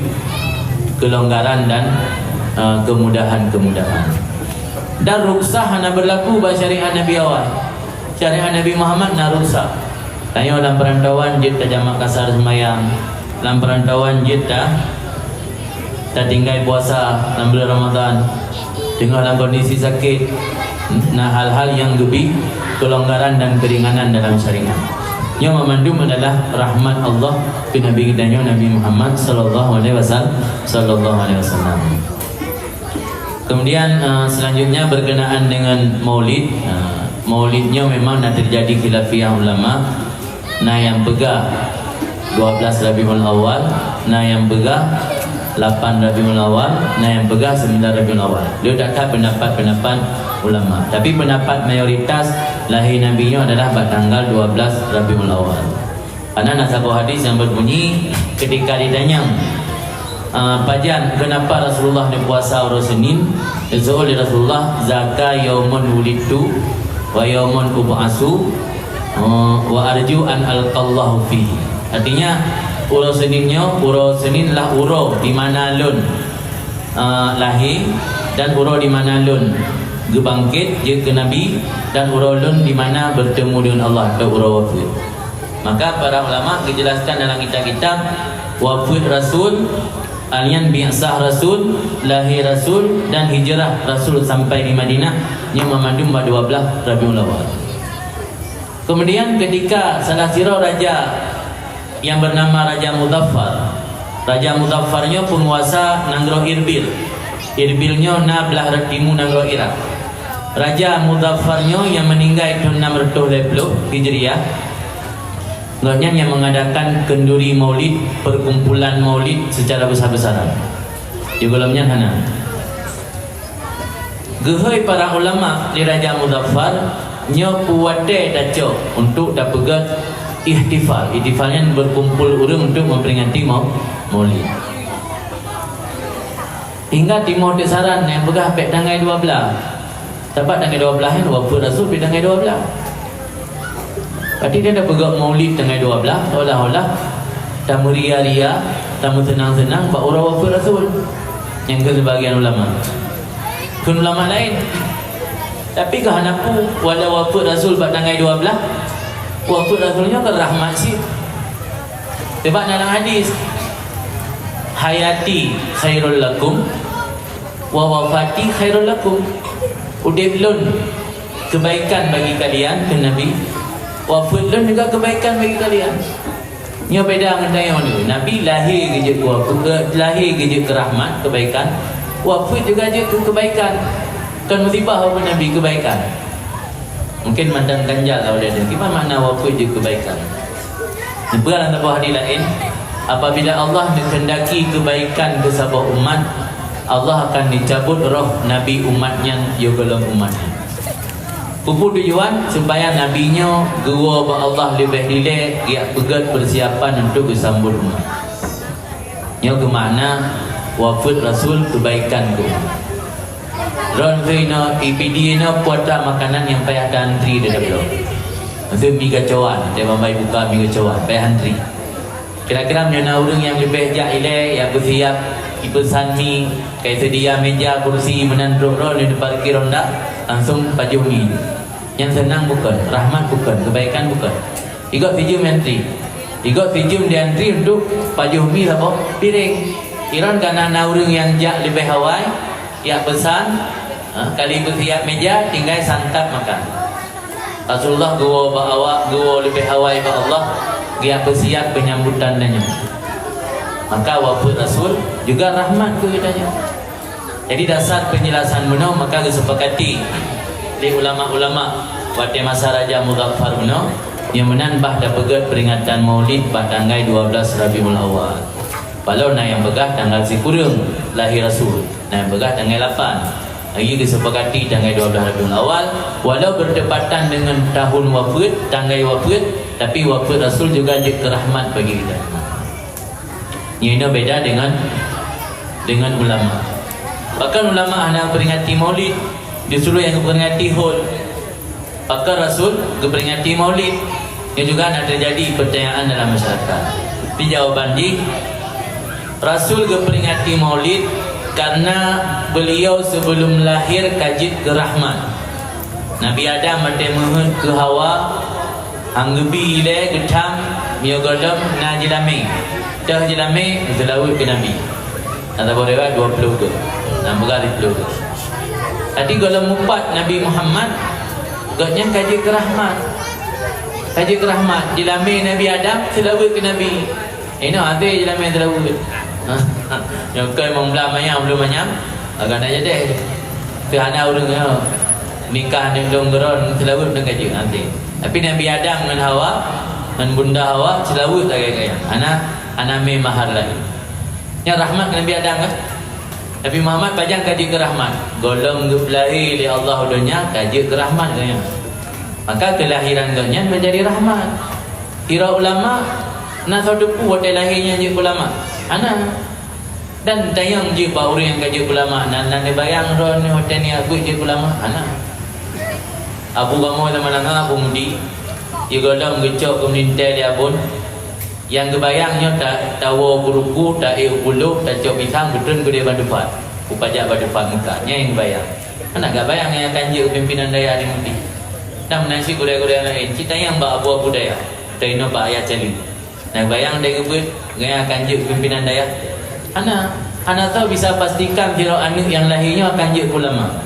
kelonggaran dan, eh, kemudahan-kemudahan. Dan rukhsah hana berlaku bak syariat Nabi awai. Syariat Nabi Muhammad na rukhsah. Tanyoe lam peurantauan jeuet tajamak kasar seumayang, lam peurantauan jeuet ta-, tatinggai puasa lam buleuen Ramadhan, teungoh lam kondisi sakét. Na hal-hal nyang geubri keulonggaran dan keuringanan dalam syariat. Nyoe mandum adalah rahmat Allah keu Nabi geutanyoe, Nabi Muhammad sallallahu alaihi wasallam, sallallahu alaihi wasallam. Kemudian, eh, selanjutnya berkenaan dengan Maulid. Eh, Maulid nyoe memang na terjadi khilafiyah ulama. Na nyang peugah dua belas Rabiul Awal, na nyang peugah lapan Rabiul Awal, na nyang peugah sembilan Rabiul Awal. Lheueh that-that pendapat-pendapat ulama. Tapi pendapat mayoritas lahé Nabi nyoe adalah bak tanggal dua belas Rabiul Awal. Karena na saboh hadis nyang berbunyi, ketika ditanyong, "Ah, pajan, kenapa Rasulullah neupuasa uroe Senin?" Geujaweueb lé Rasulullah, "Zaka yaumun wulidtu wa yaumun ub'asu, eh, wa arju an alqallahu fihi." Artinya, uroe Senin nyoe, uroe Senin lah uroe di mana lôn, eh, lahé, dan uroe di mana lôn geubangkét jeuet keu Nabi, dan uroe lôn di mana bertemu dengan Allah, atau uroe wafeuet. Maka para ulama geujelaskan dalam kitab-kitab, wafeuet Rasul, alian bi'sah Rasul, lahé Rasul, dan hijrah Rasul sampai di Madinah, nyoe mandum bak dua belas Rabiul Awal. Kemudian ketika salah sidroe raja yang bernama Raja Muzaffar, Raja Muzaffar nyoe peunguasa nanggroe Irbil. Irbil nyoe na blah rot timu nanggroe Irak. Raja Muzaffar nyoe nyang meuninggai thon enam reutôh lhèe plôh Hijriah, gobnyan nyang mengadakan kenduri Maulid, perkumpulan Maulid secara besar-besaran. Di gohlom nyan hana. Geuhôi para ulama di Raja Muzaffar, nyoe peue watèe tacok untuk tapeugèt ihtifal. Ihtifal nyan berkumpul ureueng untuk memperingati mau-, Maulid. Hingga timoh teusaran nyang peugah bèk tanggai dua blah. Sabab tanggai dua blah nyan wafeuet Rasul bèk tanggai dua blah. Berarti dia dah peugah Maulid tanggai dua blah, seolah-olah tameuria-ria, tameuseunang-seunang bak uroe wafeuet Rasul. Nyang keu sebagian ulama. Kheun ulama laén. Tapi keu hana peue, walau wafeuet Rasul bak tanggai dua blah, wafeuet Rasul nyoe kan rahmat cit. Sebab dalam hadis, "Hayati khairul lakum, wa wafati khairul lakum." Udép lôn kebaikan bagi kalian, kheun Nabi, wafeuet lôn juga kebaikan bagi kalian. Nyoe beda ngon tanyoe nyoe. Nabi lahé geujeuet keu wafeuet, lahé geujeuet keu rahmat, kebaikan. Wafeuet juga jeuet keu kebaikan. Kon musibah wafeuet Nabi, kebaikan. Mungkin mantong ganjal awak nyan. Kiban makna wafeuet jeuet kebaikan? Neupeugah lam saboh hadis laén, apabila Allah neukeuhendaki kebaikan keu saboh umat, Allah akan neucabut roh nabi umat nyan yôh gohlom umat nyan. Peue tujuan? Supaya nabi nyoe geuwoe bak Allah leubeh dilèe, geujak peugèt persiapan untuk geusambot umat. Nyoe geumakna wafeuet Rasul kebaikan keu umat. Droeneuh inoe, I P D inoe, peue atra makanan nyang payah taantri di dalam. Maksud mi gacoan, di bambai buka mi gacoan, payah antri. Kira-kira meunyoe na ureueng nyang leubeh jak ilèe, nyang beusiap, ipeusan mi, ka iseudia meja, kursi, meunan trok droeneuh neuparkir honda, langsung pajoh mi. Nyan seunang bukon, rahmat bukon, kebaikan bukon. Igoe sijeuem antri. Igoe sijeuem diantri untuk pajoh mi saboh piréng. Iron kana na ureueng nyang jak leubeh awai, jak peusan, ha, kali beusiap meja, tinggai santap makan. Rasulullah geuwoe bak awak, geuwoe leubeh awai bak Allah, geujak peusiap peunyambutan tanyoe. Maka wafeuet Rasul juga rahmat keu geutanyoe. Jadi, dasar penjelasan bunoe maka geusepakati lé ulama-ulama watèe masa Raja Muzaffar bunoe, nyang meunan bah tapeugèt peringatan Maulid bak tanggai dua belas Rabiul Awal. Walau na nyang peugah tanggal sikureueng lahé Rasul, na nyang peugah tanggai lapan. Lagi geusepakati tanggai dua belas Rabiul Awal, walau bertepatan dengan tahun wafeuet, tanggai wafeuet, tapi wafeuet Rasul juga jeuet keu rahmat bagi kita. Nyoe beda dengan, dengan ulama. Bahkan ulama hana geuperingati Maulid, justru nyang geuperingati Hol. Pakon Rasul geuperingati Maulid? Nyoe juga na teujadi peutanyaan dalam masyarakat. Tapi jawaban jih, Rasul geuperingati Maulid karena beliau sebelum lahir ka jeuet keu rahmat. Nabi Adam watée meuheuet keu Hawa, han geubi ilée geutham, miyueb gohlom na jeulamé. Toh jeulamé, geuseulaweuet keu Nabi. Na saboh riwayat dua ploh goe, na peugah lhée ploh goe. Tapi gohlom mupat Nabi Muhammad, gobnyan ka jeuet keu rahmat. Ka jeuet keu rahmat. Jeulamé Nabi Adam, seulaweuet keu Nabi. Inoe até jeulamé seulaweuet. Nyoe keu limong blah manyam, lhée manyam, agak na jadeh. Teuhana ureuëng nyoe nikah aneuk lôn keudroe, seulaweuet ngon ka jeuet até. Tapi Nabi Adam ngon Hawa, ngon Bunda Hawa, seulaweuet lagée gaya. Hana, hana mé mahar laén. Nyan rahmat keu Nabi Adam kan? Nabi Muhammad pajan ka jeuet keu rahmat? Gohlom geupeulahé lé Allah u donya ka jeuet keu rahmat gobnyan. Maka keulahiran gobnyan menjadi rahmat. Kira ulama, na soe teupeu watée lahé nyan jeuet keu ulama? Hana. Dan tanyong jeuet bak ureuëng nyang ka jeuet keu ulama, na, na neubayang droeneuh watée nyan jeuet keu ulama? Hana. Abu kamoe lam malanga, Abu Mudi, jigohlom geucok keu meulintée lé abon. Nyang geubayang nyoe ta-, tawoe keu ruku, taék u pulo, tacok pisang, beutreun keudeh bak teumpat. Kupajak bak teumpat muka. Nyan nyang geubayang. Hana geubayang nyang akan jeuet pimpinan dayah di Mudi. Dan meunan cit gurée-gurée laén, cit tanyong bak abu-abu dayah. Teuinong bak ayah cali. Na geubayang dai geubeuet nyang akan jeuet pimpinan dayah? Hana. Hana soe bisa pastikan sidroe aneuk nyang lahé nyoe akan jeuet keu ulama.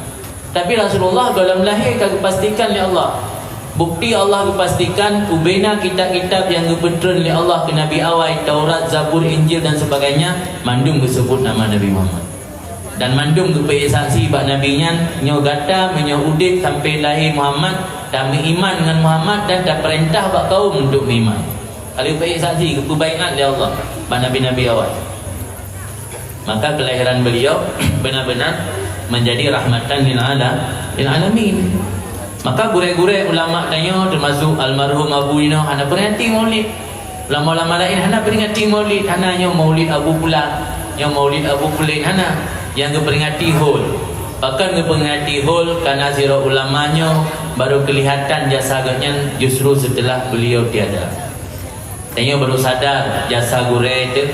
Tapi Rasulullah gohlom lahé ka geupastikan lé Allah. Bukti Allah geupastikan, ubena kitab-kitab nyang geupeutreun lé Allah keu nabi awai, Taurat, Zabur, Injil dan sebagainya, mandum geuseubut nama Nabi Muhammad. Dan mandum geupeuék saksi bak Nabi nyan, nyoe gata meunyoe udeb sampoe lahé Muhammad, tameuiman ngon Muhammad dan tapeurintah bak kawöm untuk meuiman. Ka lheueh geupeuék saksi, geupeubaiát lé Allah bak nabi-nabi awai. Maka kelahiran beliau benar-benar menjadi rahmatan lil ala-, lil alamin. Maka gurée-gurée ulama tanyoe, teumasuk almarhum Abu Inoe, hana peringati Maulid. Ulama-ulama laén hana peringati Maulid, hana nyoe Maulid Abu Pulan, nyoe Maulid Abu Pulen, hana. Nyang geuperingati hol. Pakon geuperingati hol? Karena sidroe ulama nyoe baru kelihatan jasa gobnyan justru setelah beliau tiada. Tanyoe baru sadar jasa gurée teuh,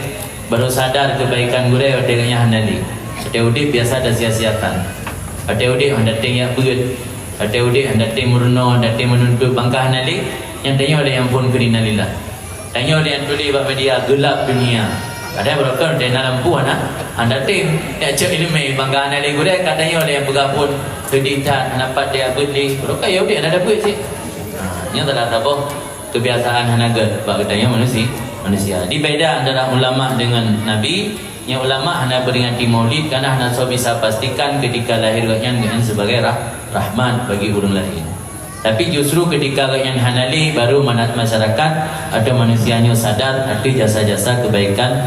baru sadar kebaikan gurée watée gobnyan hana lé. Watée udeb biasa tasia-siakan. Watée udeb hana teueng jak beuet. Watée udeb hana teueng meurunoe, hana teueng meununtut, bangka hana lé, nyan tanyoe lé nyang phon keu innalillah. Tanyoe lé nyang tuléh bak media, "Gelap dunia." Padahai barokon watée na lampu hana, hana teueng. Jak cok iéleumé, bangka hana lé gurée, ka tanyoe lé nyang peugah phon, "Seudeh that, hana pat tajak beuet lé." Barokon ya udeb hana tabeuet cit. Ha, nyan salah saboh kebiasaan hana gét bak geutanyoe manusi-, manusia. Di beda antara ulama dengan nabi, nyoe ulama hana peringati Maulid karena hana soe bisa pastikan ketika lahir gobnyan, gobnyan sebagai rah-, rahmat bagi ureuëng laén. Tapi justru ketika gobnyan hana lé, baru manat masyarakat atau manusia nyoe sadar ateueh jasa-jasa kebaikan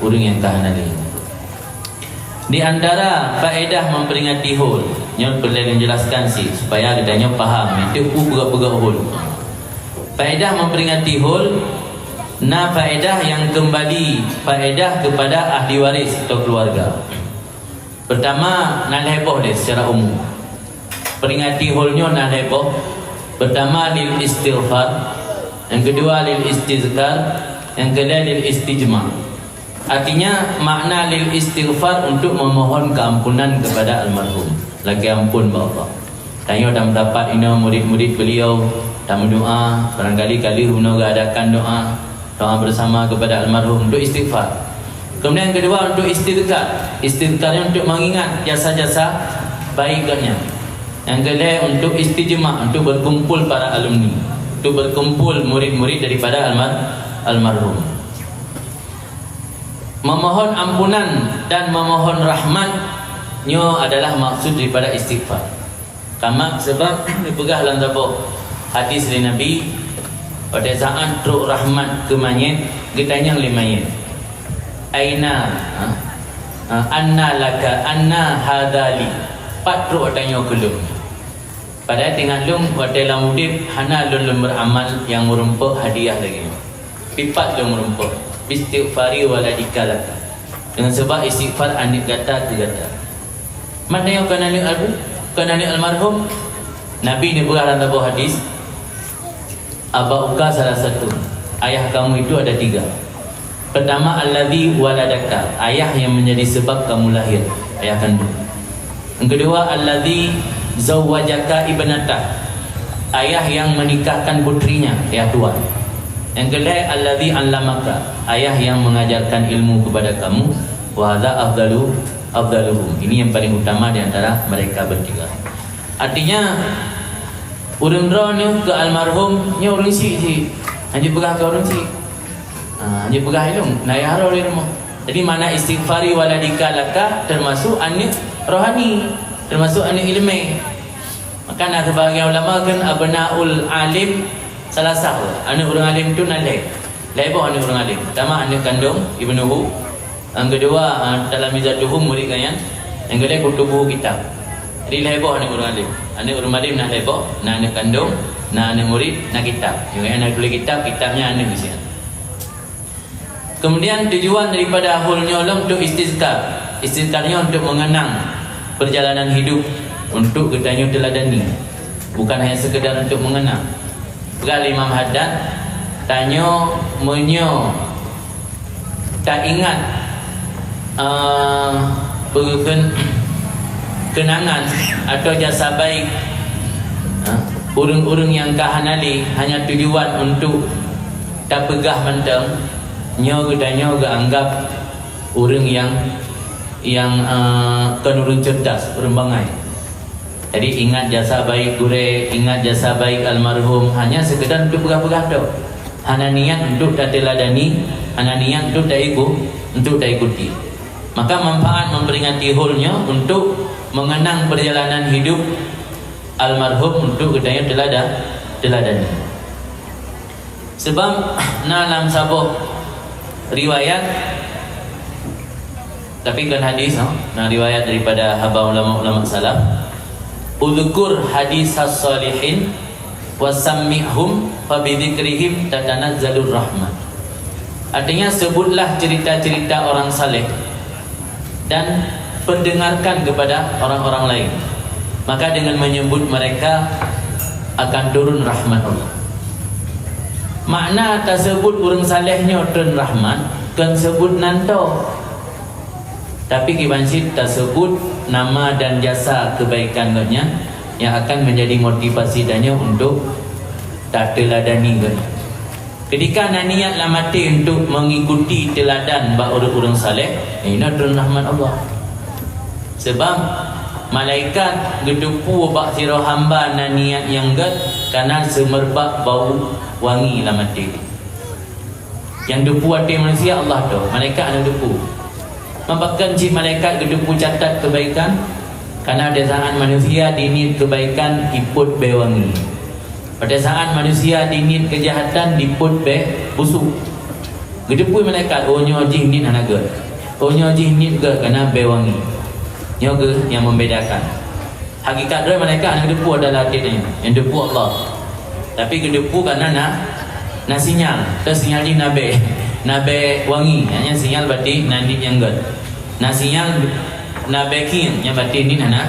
ureuëng nyang ka hana lé. Di antara faedah memperingati hol, nyoe peureulée lôn jelaskan cit supaya geutanyoe paham, itu peue peugah-peugah hol. Faedah memperingati hol, na faedah nyang keumbali faedah keupada ahli waris atau keuluwarga. Peurtama, na lhée boh lé secara umum. Peringati hol nyoe na lhée boh. Peurtama lil istighfar, nyang keudua lil istizkar, nyang keulhée lil istijma. Artinya, makna lil istighfar untuk memohon keampunan kepada almarhum. Lakée amphon bak Allah. Tanyoe tameudapat inoe murid-murid beliau, tameudoa, barangkali ka lheueh bunoe geuadakan doa, doa bersama kepada almarhum untuk istighfar. Kemudian yang kedua untuk istizkar. Istizkar nyan untuk mengingat jasa-jasa baik gobnyan. Yang keulhée untuk istijma, untuk berkumpul para alumni, untuk berkumpul murid-murid daripada almar-, almarhum. Memohon ampunan dan memohon rahmat nyoe adalah maksud daripada istighfar. Kamak sebab dipeugah lam saboh hadis lé Nabi, pada saat trok rahmat keu manyét, geutanyong lé manyét, "Aina, ha? Ha, anna laka, anna hadha li?" Pat trok tanyoe keu lôn? Padahai teuingat lôn watée lam udeb hana lôn, lôn beuramal nyang meurumpok hadiah lagée nyoe. Pipat lôn meurumpok, "Bistighfari waladika laka." Dengan sebab istighfar aneuk gata keu gata. Man tanyoe kon aneuk abu, kon aneuk almarhum. Nabi neupeugah lam saboh hadis, "Aba'uka salasatun." Ayah kamu itu ada tiga. Pertama, alladzi waladaka, ayah yang menjadi sebab kamu lahir, ayah kandung. Yang kedua, alladzi zawwajaka ibnatah, ayah yang menikahkan putrinya, ayah tuan. Yang kelhèe, alladzi allamaka, ayah yang mengajarkan ilmu kepada kamu, wa hadza afdalu, afdaluhum. Ini yang paling utama di antara mereka bertiga. Artinya, ureueng droeneuh keu almarhum nyoe ureueng syiek cit. Hana jipeugah keu ureueng syiek. Ha, jipeugah ilmu, na ayah droe di rumoh. Jadi, makna istighfari waladika laka teumasuk aneuk rohani, teumasuk aneuk ileumèe. Maka na sibagian ulama kheun abnaul alim salasah, aneuk ureueng alim tu na lhèe. Lhèe boh aneuk ureueng alim. Pertama aneuk kandong, ibnuhu. Nyang keudua, ah, talamizatuhu, murid gobnyan. Nyang keulhèe kutubuhu kitab. Jadi lhèe boh aneuk ureueng alim. Aneuk ureueng alim na lhèe boh, na aneuk kandong, na aneuk murid, na kitab. Nyang na tuléh kitab, kitab nyan aneuk isian. Kemudian tujuan daripada haul nyoe lom untuk istizkar. Istizkar nyoe untuk mengenang perjalanan hidup, untuk geutanyoe teuladani. Bukan hanya sekedar untuk mengenang. Peugah lé Imam Haddad, tanyoe meunyoe taingat, eh, peue kheun, keunangan atau jasa baik, eh, ureueng-ureueng nyang ka hana lé hanya tujuan untuk tapeugah mantong, nyoe geutanyoe geuanggab ureueng nyang, nyang, eh, kon ureueng cerdas, ureueng bangai. Jadi, ingat jasa baik gurèe, ingat jasa baik almarhum, hanya sekedar untuk peugah-peugah tok. Hana niat untuk tateuladani, hana niat untuk taiku-, untuk taikuti. Maka manfaat memperingati haul nyoe untuk mengenang perjalanan hidup almarhum untuk geutanyoe teulada-, teuladani. Sebab na lam saboh riwayat, tapi kon hadis, ha? Na riwayat daripada haba ulama-ulama salaf, "Udzkur hadisas shalihin wa sammi'hum fa bidzikrihim tatanazzalur rahmah." Artinya, sebutlah cerita-cerita orang saleh dan pendengarkan kepada orang-orang lain, maka dengan menyebut mereka akan turun rahmat Allah. Makna taseubut ureueng saleh nyoe treun rahmat, kon seubut nan toe, tapi kiban cit taseubut nama dan jasa kebaikan gobnyan nyang akan menjadi motivasi tanyoe untuk tateuladani gobnyan. Ketika na niat lam até untuk mengikuti teuladan bak ureueng-ureueng saleh, inoe treun rahmat Allah. Sebab malaikat geuteupeue bak sidroe hamba na niat nyang gèt kana seumeubak bau wangi lam até. Nyang teupeue até manusia Allah tôh, malaikat hana teupeue. Pakon cit malaikat geuteupeue catat keubaikan? Kana di saat manusia jiniet keubaikan ipot bèe wangi. Pada saat manusia jiniet keujahatan ipot bèe busôk. Geuteupeue malaikat, oh, nyoe jih niet hana gèt. Oh, nyoe jih niet gèt kana bèe wangi. Nyoe kheueh nyang membedakan. Hakikat droe malaikat hana geuteupeue dalam até nyan, nyang teupeue Allah. Tapi geuteupeue kana na, na sinyal. Teuh sinyal jih na bèe, na bèe wangi. Nyan sinyal berarti na niet nyang gèt. Na sinyal na bèe khieng, nyan berarti niet hana,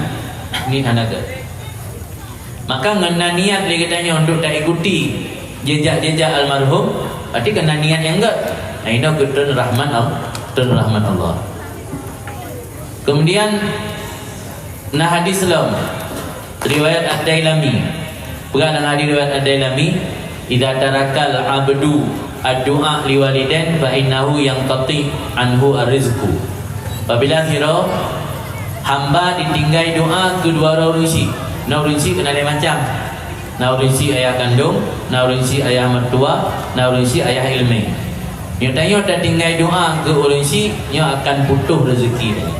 niet hana gèt. Maka ngon na niat lé geutanyoe untuk taikuti jejak-jejak almarhum, berarti kana niat nyang gèt. Nah, inoe geutreun rahmat Allah, treun rahmat Allah. Kemudian, na hadis lom, riwayat Ad-Dailami. Peugah lam hadis riwayat Ad-Dailami, "Idza tarakal abdu ad-du'a liwalidain fa innahu yanqati anhu ar-rizqu." Apabila sidroe hamba ditinggai doa keu dua droe ureueng syiek, na ureueng syiek keunan lhèe macam. Na ureueng syiek ayah kandong, na ureueng syiek ayah meutuah, na ureueng syiek ayah ileumèe. Nyoe tanyoe tatinggai doa keu ureueng syiek, nyoe akan putôh rezeki tanyoe.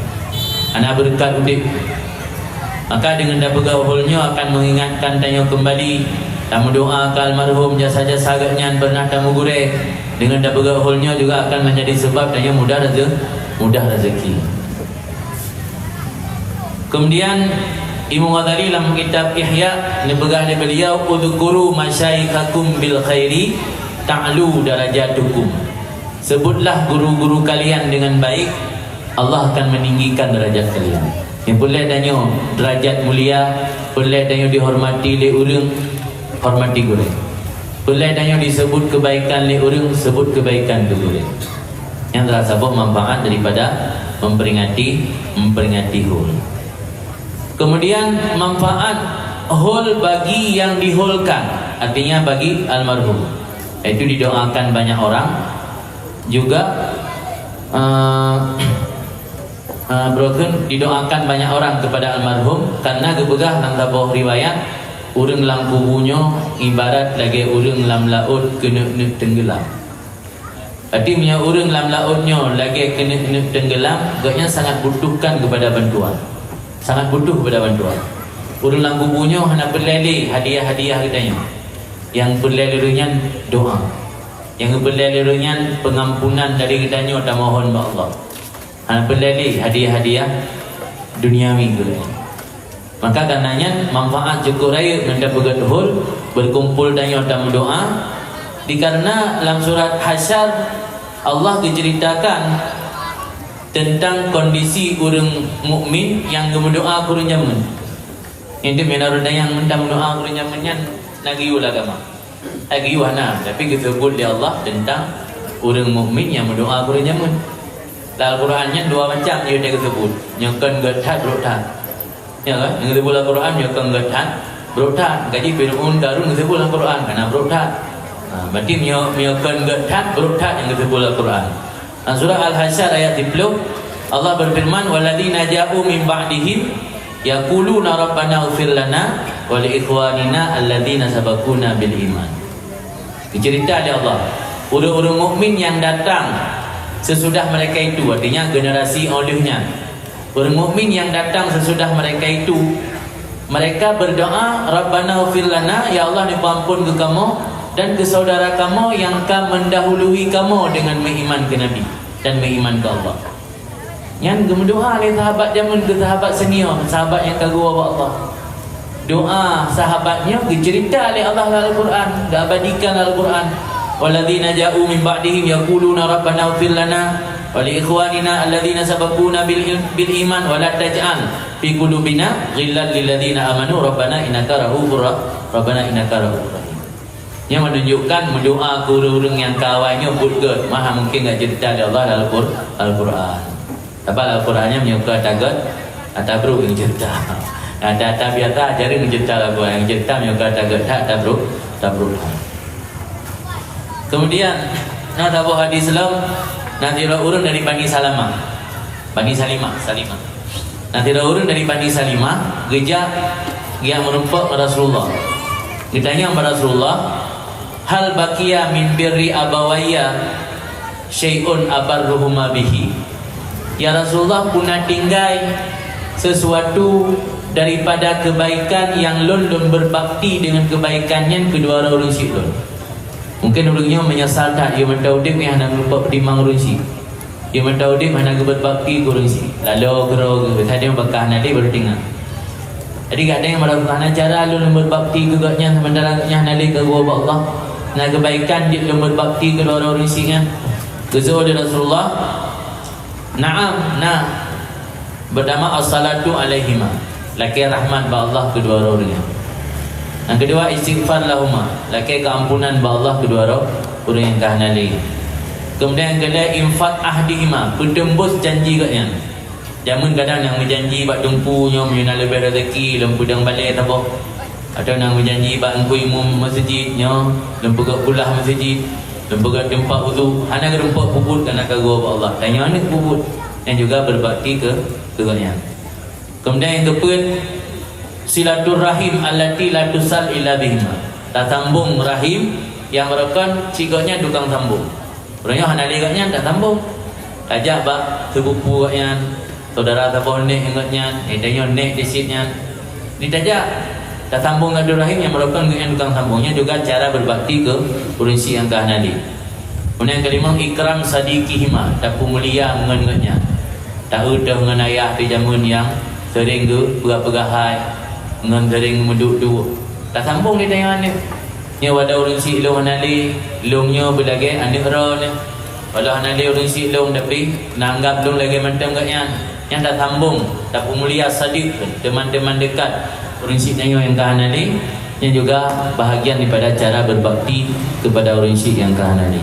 Hana beureukat udép. Maka deungon tapeugah haul nyoe akan mengingatkan tanyoe keumbali tameudoa keu almarhum, jasa-jasa geuhnyan pernah tameugurèe. Deungon tapeugah haul nyoe juga akan menjadi sebab tanyoe mudah reze-, mudah rezeki. Kemudian, Imam Ghazali lam kitab Ihya neupeugah lé beliau, "Udzkuru masyayikhakum bil khairi ta'lu darajatukum." Sebutlah guru-guru kalian dengan baik, Allah akan meninggikan derajat kalian. Nyang peureulèe tanyoe derajat mulia, peureulèe tanyoe dihormati lé ureueng, hormati gurèe. Peureulèe tanyoe diseubut keubaikan lé ureueng, seubut keubaikan keu gurèe. Nyan salah saboh manfaat daripada memperingati, memperingati hol. Kemudian manfaat hol bagi yang diholkan, artinya bagi almarhum, yaitu didoakan banyak orang. Juga, eh, eh, broken, didoakan banyak orang kepada almarhum, karena geupeugah lam saboh riwayat, ureuëng lam kubu nyoe ibarat lagée ureuëng lam laôt keuneuk-neuk teunggeulam. Berarti meunyoe ureuëng lam laôt nyoe lagée keuneuk-neuk teunggeulam, gobnyan sangat butuhkan kepada bantuan. Sangat butuh kepada bantuan. Ureuëng lam kubu nyoe hana peureulée lé hadiah-hadiah geutanyoe. Nyang peureulée lé ureuëng nyan doa. Nyang peureulée lé ureuëng nyan pengampunan dari geutanyoe tamohon bak Allah. Hana peureulée lé hadiah-hadiah duniawi geutanyoe. Maka karena nyan manfaat cukup rayeuk ngon tapeugét hol, beukumpul tanyoe tameudoa, dikareuna lam surat Hasyar Allah geuceuritakan teuntang kondisi ureuëng mukmin nyang geumeudoa keu ureuëng jameun. Inti meunurot nyang tameudoa keu ureuëng jameun nyan na geuyue agama. Hai geuyue hana, tapi geuseubut lé Allah teuntang ureuëng mukmin nyang meudoa keu ureuëng jameun. Lam Al-Quran nyan dua macam jeuet geuseubut, nyoe kon gét that, brok that. Ya kan? Nyang geuseubut lam Al-Quran nyoe kon gét that, brok that. Gaji Fir'aun, Qarun geuseubut lam Al-Quran, kana brok that. Ha, berarti nyoe, nyoe kon gét that, brok that nyang geuseubut lam Al-Quran. Lam surah Al-Hasyr ayat tiga puluh, Allah berfirman, "Walladzina ja'u min ba'dihim yaquluna rabbana ighfir lana wa li ikhwanina alladzina sabaquna bil iman." Dicerita oleh Allah, ureuëng-ureuëng mukmin yang datang sesudah mereka itu, artinya generasi oleh nyan. Ureuëng mukmin yang datang sesudah mereka itu, mereka berdoa, "Rabbana ighfir lana, ya Allah, neupeuampon keu kamoe dan keu saudara kamoe nyang ka mendahului kamoe dengan meuiman keu Nabi dan meuiman keu Allah." Nyan geumeudoa lé sahabat jameun keu sahabat senior, sahabat nyang ka geuwoe bak Allah. Doa sahabat nyoe geucerita lé Allah lam Al-Quran, geuabadikan lam Al-Quran. "Walladzina ja'u min ba'dihim yaquluna rabbana ighfir lana wa li ikhwanina alladzina sabaquna bil il-, bil iman wa la taj'al fi qulubina ghillan lil ladzina amanu rabbana innaka ra'ufur ra-, rabbana innaka ra'ufur rahim." Nyan menunjukkan meudoa keu ureuëng-ureuëng nyang ka awai nyoe buet gét, maha mungken geuh cerita lé Allah dalam Al-Qur-, Al-Quran. Sabab Al-Quran nyan meunyoe ka tagét, ata brok nyang cerita. Ata-ata biasa jareueng cerita lagu nyang cerita meunyoe ka tagét that ata brok, ata brok. Kemudian, na saboh hadis lom, na sidroe ureuëng dari Bani Salamah. Bani Salimah, Salimah. Na sidroe ureuëng dari Bani Salimah geujak geujak meurumpok bak Rasulullah. Geutanyong bak Rasulullah, "Hal baqiya min birri abawayya syai'un abarruhuma bihi?" Ya Rasulullah, peue na tinggai sesuatu daripada kebaikan nyang lôn, lôn berbakti dengan kebaikan nyan keudua droe ureuëng syiek lôn? Mungken ureuëng nyoe meunyeusal that, yôh mantong udeb nyan hana geupeutimang ureuëng syiek. Yôh mantong udeb hana geubeubakti keu ureuëng syiek. Laloe keudroe geuh, sadeung bak ka hana lé baru teuingat. Jadi gata nyang meurasa hana cara lôn, lôn beubakti keu gobnyan seumantara gobnyan hana lé ka geuwoe bak Allah. Na keubaikan jeuet lôn beubakti keu droe-droe ureuëng syiek nyan? Geujaweueb lé Rasulullah, "Na'am, na." Pertama, as-salatu alaihima, lakée rahmat bak Allah keudua droe ureuëng nyan. Nyang keudua, istighfar lahuma, lakée keuampunan bak Allah keudua droe ureuëng nyang ka hana lé. Keumudian nyang keulhée, infad ahdihima, peuteumbôh janji gobnyan. Jameun kadang nyang meujanji bak teungku nyoe, meunyoe na leubeh rezeki, lôn peudong balée saboh. Atawa nyang meujanji bak teungku imum meuseujid nyoe, lôn peugét kulah meuseujid, lôn peugét teumpat udhu, hana geurumpok peubuet kana ka geuwoe bak Allah. Tanyoe aneuëk peubuet, nyan juga beubakti keu, keu gobnyan. Keumudian nyang keupeuet, silaturrahim allati la tusal illa bihima. Tasambong rahim nyang meurokon cit gobnyan tukang sambong. Uroe nyoe hana lé gobnyan, tasambong. Tajak bak seupupu gobnyan, saudara saboh nek ngon gobnyan, eh, tanyoe nek di sit nyan. Di tajak, tasambong silaturrahim nyang meurokon gobnyan tukang sambong. Nyan juga cara beubakti keu ureuëng syiek nyang ka hana lé. Keumudian nyang keulimong, ikram sadiqihima, tapeumulia ngon gobnyan. Taeu toh ngon ayah di jameun nyang seuring geupeugah-peugah hai, ngon seuring meuduek-duek. Tasambong di tanyoe aneuëk. Nyoe walau ureuëng syiek lôn hana lé, lôn nyoe beulagée aneuëk droeneuh. Walau hana lé ureuëng syiek lôn, tapi na anggab lôn lagée mantong gobnyan. Nyan tasambong, tapeumulia sadiq, teman-teman dekat ureuëng syiek tanyoe nyang ka hana lé. Nyan juga bahagian daripada cara beubakti keupada ureuëng syiek nyang ka hana lé.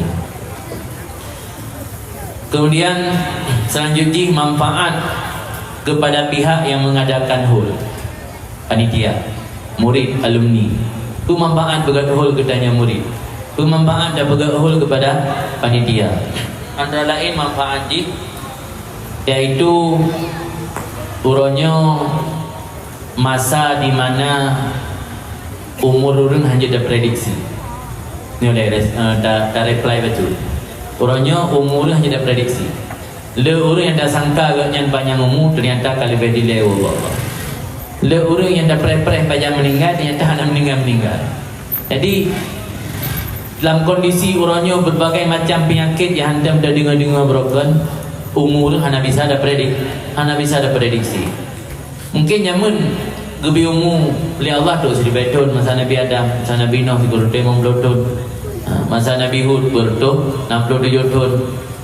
Kemudian, selanjut jih manfaat kepada pihak yang mengadakan haul, panitia, murid, alumni. Peue manfaat peugöt haul keu tanyoe murid? Peue manfaat tapeugöt haul kepada panitia? Antara lain manfaat jih, yaitu uroe nyoe masa di mana umur ureuëng hana jeuet taprediksi. Nyoe lé res-, eh, ta, ta reply bacut. Uroe nyoe umur ureuëng hana jeuet taprediksi. Le ureuëng nyang tasangka gobnyan panyang umu, ternyata ka leubeh dilée u Allah. Le ureuëng nyang tapreh-preh pajan meuninggai, ternyata hana meuninggai-meuninggai. Jadi, lam kondisi uroe nyoe berbagai macam penyakit nyang hantom tadeungoe-deungoe beurokon, umu ureuëng hana bisa tapredik-, hana bisa taprediksi. Mungkin nyameun geubri umu lé Allah trok siribée thon, masa Nabi Adam, masa Nabi Nuh sikureueng limong ploh thon, ha, masa Nabi Hud sikureueng nam ploh tujoh thon,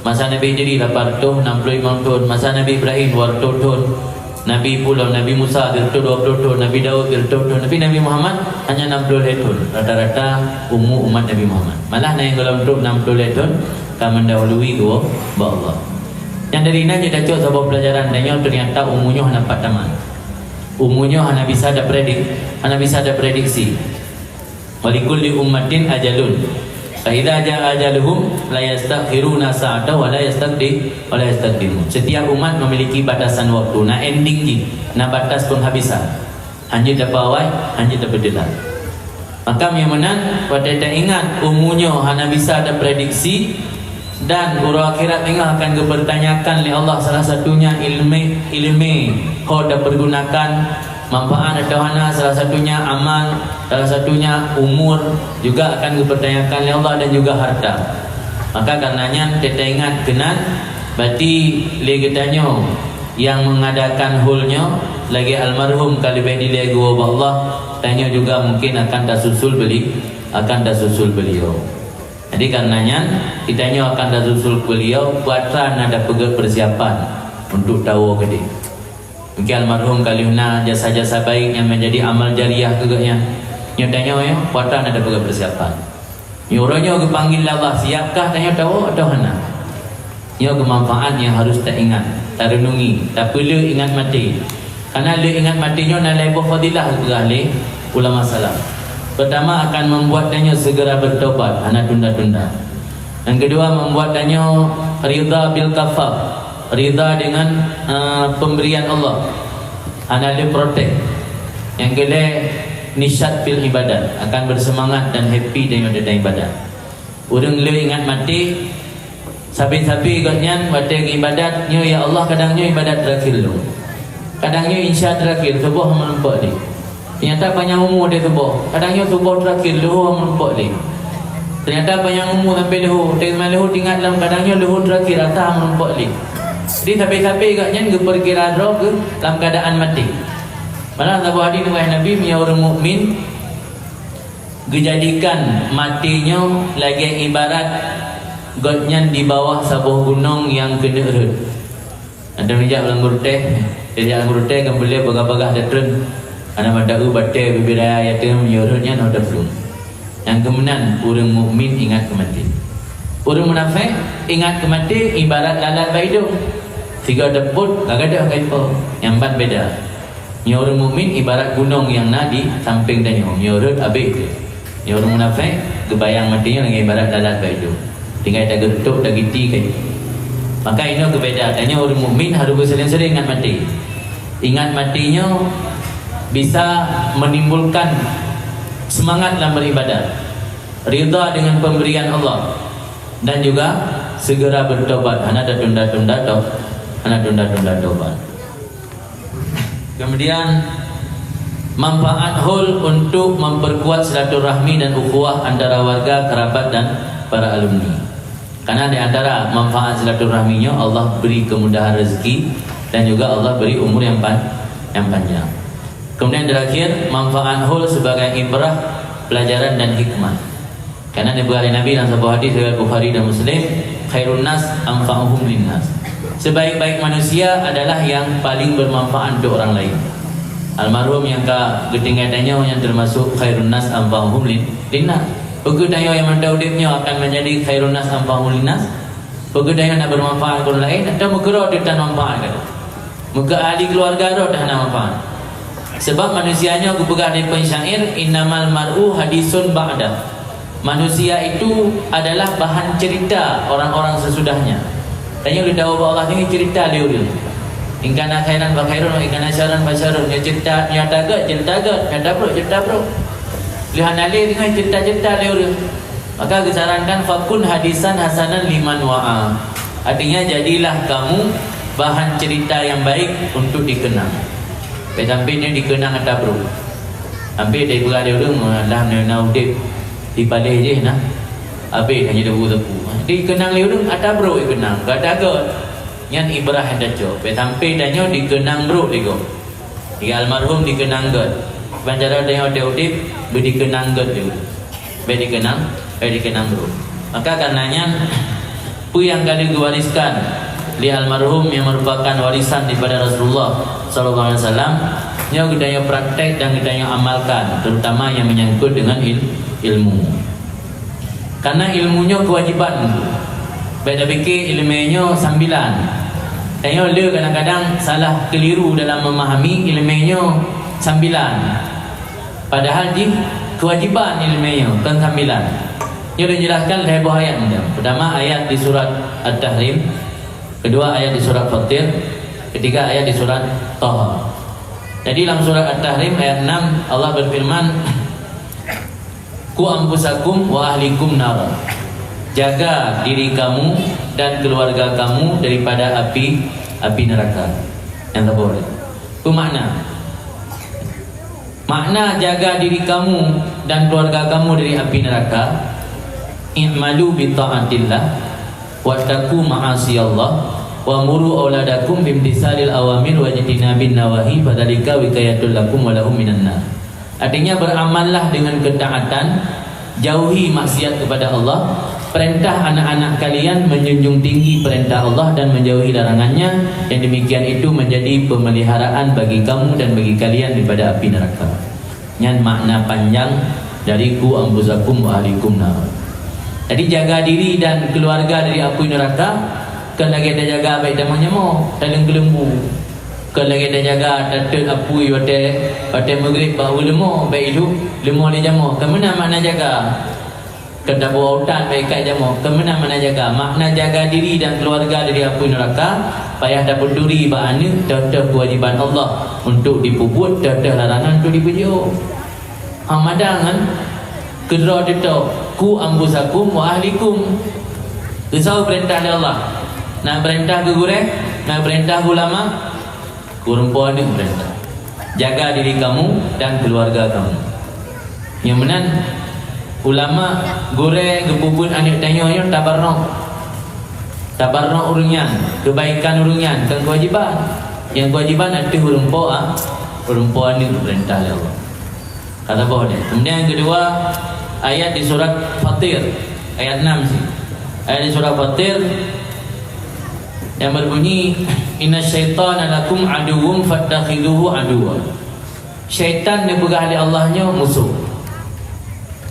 masa Nabi Idris lapan reutôh nam ploh limong thon, masa Nabi Ibrahim dua reutôh thon, Nabi pulo, Nabi Musa sikureueng dua ploh thon, Nabi Daud sikureueng thon, tapi Nabi Muhammad hanya nam ploh lhée thon. Rata-rata umu umat Nabi Muhammad. Malah na nyang gohlom trok nam ploh lhée thon ka meundahului geuwoe bak Allah. Nyang dari nan jeuet tacok saboh peulajaran, tanyoe ternyata umu nyoe hana pat tamat. Umu nyoe hana bisa tapredik-, hana bisa taprediksi. "Wa likulli ummatin ajalun. Fa idza jaa ajaluhum la yastakhiruna sa'atan wa la yastaqdi-, wa la yastaqdimun." Setiap umat memiliki batasan waktu, na ending jih, na batas penghabisan. Hana jeuet tapeuawai, hana jeuet tapeuteulat. Maka meunyoe meunan, watée taingat umu nyoe hana bisa taprediksi, dan uroe akhirat teungoh akan geupeurtanyakan lé Allah, salah satunya ilmé, ilmé ho tapeurgunakan, manfaat atau hana, salah satunya amal, salah satunya umur, juga akan geupeurtanyakan lé Allah, dan juga harta. Maka kareuna nyan, taingat keunan, berarti lé geutanyoe nyang mengadakan haul nyoe, lagée almarhum ka leubeh dilée geuwoe bak Allah, tanyoe juga mungkin akan tasusul beli-, akan tasusul beliau. Jadi, kareuna nyan, geutanyoe akan tasusul beliau, peue atra na tapeugét persiapan untuk tawoe keudeh. Mungkin almarhum ka lheueh na jasa-jasa baik nyang menjadi amal jariah keu gobnyan. Nyoe tanyoe, peue atra na tapeugét persiapan. Nyoe uroe nyoe geupanggil lé Allah, siapkah tanyoe tawoe atau hana? Nyoe keumanfaat nyang harus taingat, tareunungi, tapeuleueh ingat maté. Kareuna le ingat maté nyoe na lhée boh fadilah geupeugah lé ulama salaf. Pertama, akan membuat tanyoe segera bertobat, hana tunda-tunda. Yang kedua, membuat tanyoe ridha bil kafaf, ridha dengan, eh, pemberian Allah, hana le protes. Yang keulhée, nisyat fil ibadat, akan bersemangat dan happy tanyoe dalam ibadat. Ureuëng le ingat maté, sabe-sabe gobnyan watée geuibadat, nyoe, "Ya Allah, kadang nyoe ibadat terakhir lôn. Kadang nyoe Isya terakhir, suboh hana meurumpok lé." Ternyata panyang umu watée suboh, kadang nyoe suboh terakhir, luhô hana meurumpok lé. Ternyata panyang umu sampai luhô, watée seumah luhô teuingat lom, kadang nyoe luhô terakhir, asa hana meurumpok lé. Jadi sabe-sabe gobnyan geupeukira droe geuh lam keuadaan maté. Malah saboh hadis neupeugah Nabi, meunyoe ureuëng mukmin geujadikan maté nyoe lagée ibarat gobnyan di bawah saboh gunong nyang keuneuk rhot. Ada meujak lam guruteh, meujak lam guruteh kan beuleue bagah-bagah datreun. Ana mata u batée bibit raya yatim, meunyoe rhot nyan ho taplueng. Nyang keuh meunan ureuëng mukmin ingat keu maté. Ureuëng munafék ingat keu maté ibarat lalat bak idong. Sigoe teupot ka gadôh ka ipo, nyang ban beda. Nyoe ureuëng mukmin ibarat gunong nyang na di sampéng tanyoe, nyoe rhot abéh teuh. Nyoe ureuëng munafék geubayang maté nyoe lagée ibarat lalat bak idong. Tinggai tageureutok, tagiti ka ipo. Maka inoe geubeda, tanyoe ureuëng mukmin harôh beuseuring-seuring ingat maté. Ingat maté nyoe bisa menimbulkan semangat lam beribadat, ridha dengan pemberian Allah, dan juga segera bertobat, hana tatunda-tunda tau-, hana tunda-tunda tobat. Kemudian, manfaat haul untuk memperkuat silaturahmi dan ukhuwah antara warga, kerabat, dan para alumni. Karena di antara manfaat silaturahmi nyoe, Allah beri kemudahan rezeki dan juga Allah beri umur yang pan-, yang panjang. Kemudian terakhir, manfaat haul sebagai ibrah, pelajaran, dan hikmah. Karena neupeugah lé Nabi dalam saboh hadis riwayat Bukhari dan Muslim, "Khairun nas anfa'uhum linnas." Sebaik-baik manusia adalah yang paling bermanfaat untuk orang lain. Almarhum nyang ka geutinggai tanyoe nyan termasuk khairun nas anfa'uhum lin-, linnas. Peue kheueh tanyoe nyang mantong udeb nyoe akan menjadi khairun nas anfa'uhum linnas? Peugah tanyoe na bermanfaat keu ureuëng laén, atawa meukeurok teutan manfaat ka. Meukeurok ahli keluarga roh dah na manfaat. Sebab manusia nyoe geupeugah lé peun syair, "Innamal mar'u hadisun ba'da." Manusia itu adalah bahan cerita orang-orang sesudahnya. Tanyoe leudawa bak Allah ni cerita lé ureuëng. In kana khairan fa khairun, wa in kana syarran fa syarrun. Nyoe cerita, nyoe ata gét, cerita gét, nyoe ata brok, cerita brok. Lheueh hana lé deungon cerita-cerita lé ureuëng. Maka geusarankan, "Fakun hadisan hasanan liman wa'a." Artinya, jadilah kamu bahan cerita yang baik untuk dikenang. Bèk sampai nyoe dikenang ata brok. Sampai daripada ureuëng, "Alah, na udép di paléh jih nah. Habéh hana teupeu-teupeu." Dikenang lé ureuëng ata brok dikenang, gata gét. Nyan ibrah nyang tacok. Bèk sampai tanyoe dikenang brok lé gob. Di almarhum dikenang gét. Ban cara tanyoe udép, beu dikenang gét lé ureuëng. Bèk dikenang, bèk dikenang brok. Maka karena nyan, peue nyang ka lheueh geuwariskan lé almarhum yang merupakan warisan daripada Rasulullah sallallahu alaihi wasallam, nyoe geutanyoe praktek dan geutanyoe amalkan, terutama yang menyangkut dengan il-, ilmu. Karena ilmu nyoe kewajiban. Bèk tapike iéleumé nyoe sambilan. Tanyoe le kadang-kadang salah keliru dalam memahami iéleumé nyoe sambilan. Padahal jih kewajiban iéleumé nyoe, kon sambilan. Nyoe lôn jelaskan lhèe boh ayat nyoe. Pertama ayat di surat At-Tahrim, kedua ayat di surat Fatir, ketiga ayat di surat Taha. Jadi lam surat At-Tahrim ayat enam Allah berfirman, "Ku anfusakum wa ahlikum nara." Jaga diri kamu dan keluarga kamu daripada api, api neraka. Nyang saboh. Peue makna? Makna jaga diri kamu dan keluarga kamu dari api neraka, "I'malu bi ta'atillah, wattaqu ma'asiyallah, wa muru auladakum bimtisalil awamir wajtinabin nawahi, fadzalika wiqayatul lakum wa lahum minan nar." Artinya, beramallah dengan ketaatan, jauhi maksiat kepada Allah, perintah anak-anak kalian menjunjung tinggi perintah Allah dan menjauhi larangannya, yang demikian itu menjadi pemeliharaan bagi kamu dan bagi kalian daripada api neraka. Nyan makna panjang dari "Ku anfusakum wa ahlikum nara." Jadi, jaga diri dan keluarga dari api neraka, kon lagèe tajaga bèk tamong nyamoe, taleueng keuleumbu. Kon lagèe tajaga tateut apui watèe, watèe meugreb bak uleumô, bèk ilheueh leumô lé jamoe. Kon meunan makna jaga. Kon taboh utan bèk ikat jamoe. Kon meunan makna jaga. Makna jaga diri dan keluarga dari api neraka, payah tapeuturi bak aneuk, toh-toh kewajiban Allah untuk dipeubuet, toh-toh larangan untuk dipeujok. Ha, mada ngon keudroe teutoe, "Ku anfusakum wa ahlikum." Teusaweue peurintah lé Allah. Na peurintah keu gurèe, na peurintah keu ulama, keu ureueng po aneuk peurintah. Jaga diri kamu dan keluarga kamu. Nyang meunan, ulama, gurèe geupeubuet aneuk tanyoe nyoe tabarok. Tabarok ureueng nyan, keubaikan ureueng nyan, kon keuwajiban. Nyang keuwajiban ateueh ureueng po a-, ureueng po aneuk peurintah lé Allah. Ka saboh deh. Kemudian yang kedua, ayat di surat Fatir, ayat enam sih. Ayat di surat Fatir yang berbunyi, "Inna syaitana lakum aduwwun fattakhidhuhu aduwwa." Syaitan neupeugah lé Allah nyoe musoh.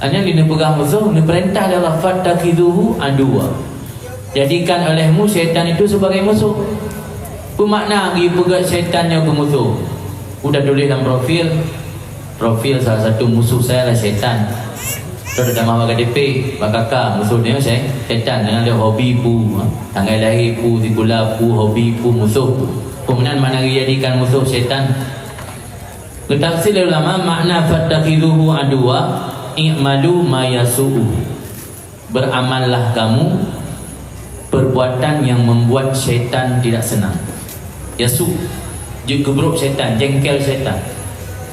Hanya di neupeugah musoh, neupeurintah lé Allah, "Fattakhidhuhu aduwwa." Jadikan olehmu syaitan itu sebagai musoh. Peue makna geupeugah syaitan nyoe keu musoh? Udah tuléh lam profil, "Profil salah satu musuh saya adalah syaitan." Terus tamah bak K T P, bak K K, musoh dia syai-, syaitan. Dengan dia hobi pu, ha. Tanggai lahé pu, sikula pu, hobi pu, musoh pu. Peue meunan makna geujadikan musoh syaitan? Geutafsir lé ulama makna "fattakhidhuhu aduwwa", "i'malu ma yasu'u." Beramallah kamu perbuatan yang membuat syaitan tidak senang. Yasu, jeuet keubrok syaitan, jengkel syaitan.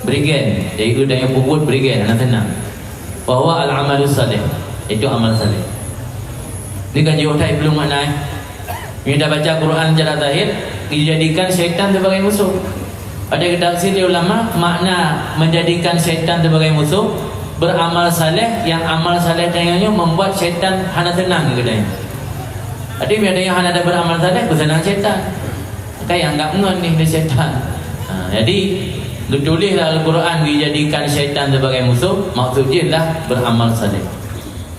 Berigen, jadi ureueng nyang peubuet berigen, hana senang. Bahwa al-amalu saleh, itu amal saleh. Ini kan jauh that belum makna, eh. Bila baca Quran secara zahir, dijadikan syaitan sebagai musuh. Ada tafsir di ulama, makna menjadikan syaitan sebagai musuh, beramal saleh, yang amal saleh tanyoe nyoe membuat syaitan hana tenang keudeh. Jadi, bila tanyoe hana ada beramal saleh, beuseunang syaitan. Maka yang anggap ngon ni, ni syaitan. Ha, jadi, ditulislah Al-Quran dijadikan syaitan sebagai musuh, maksud jih lah beramal saleh.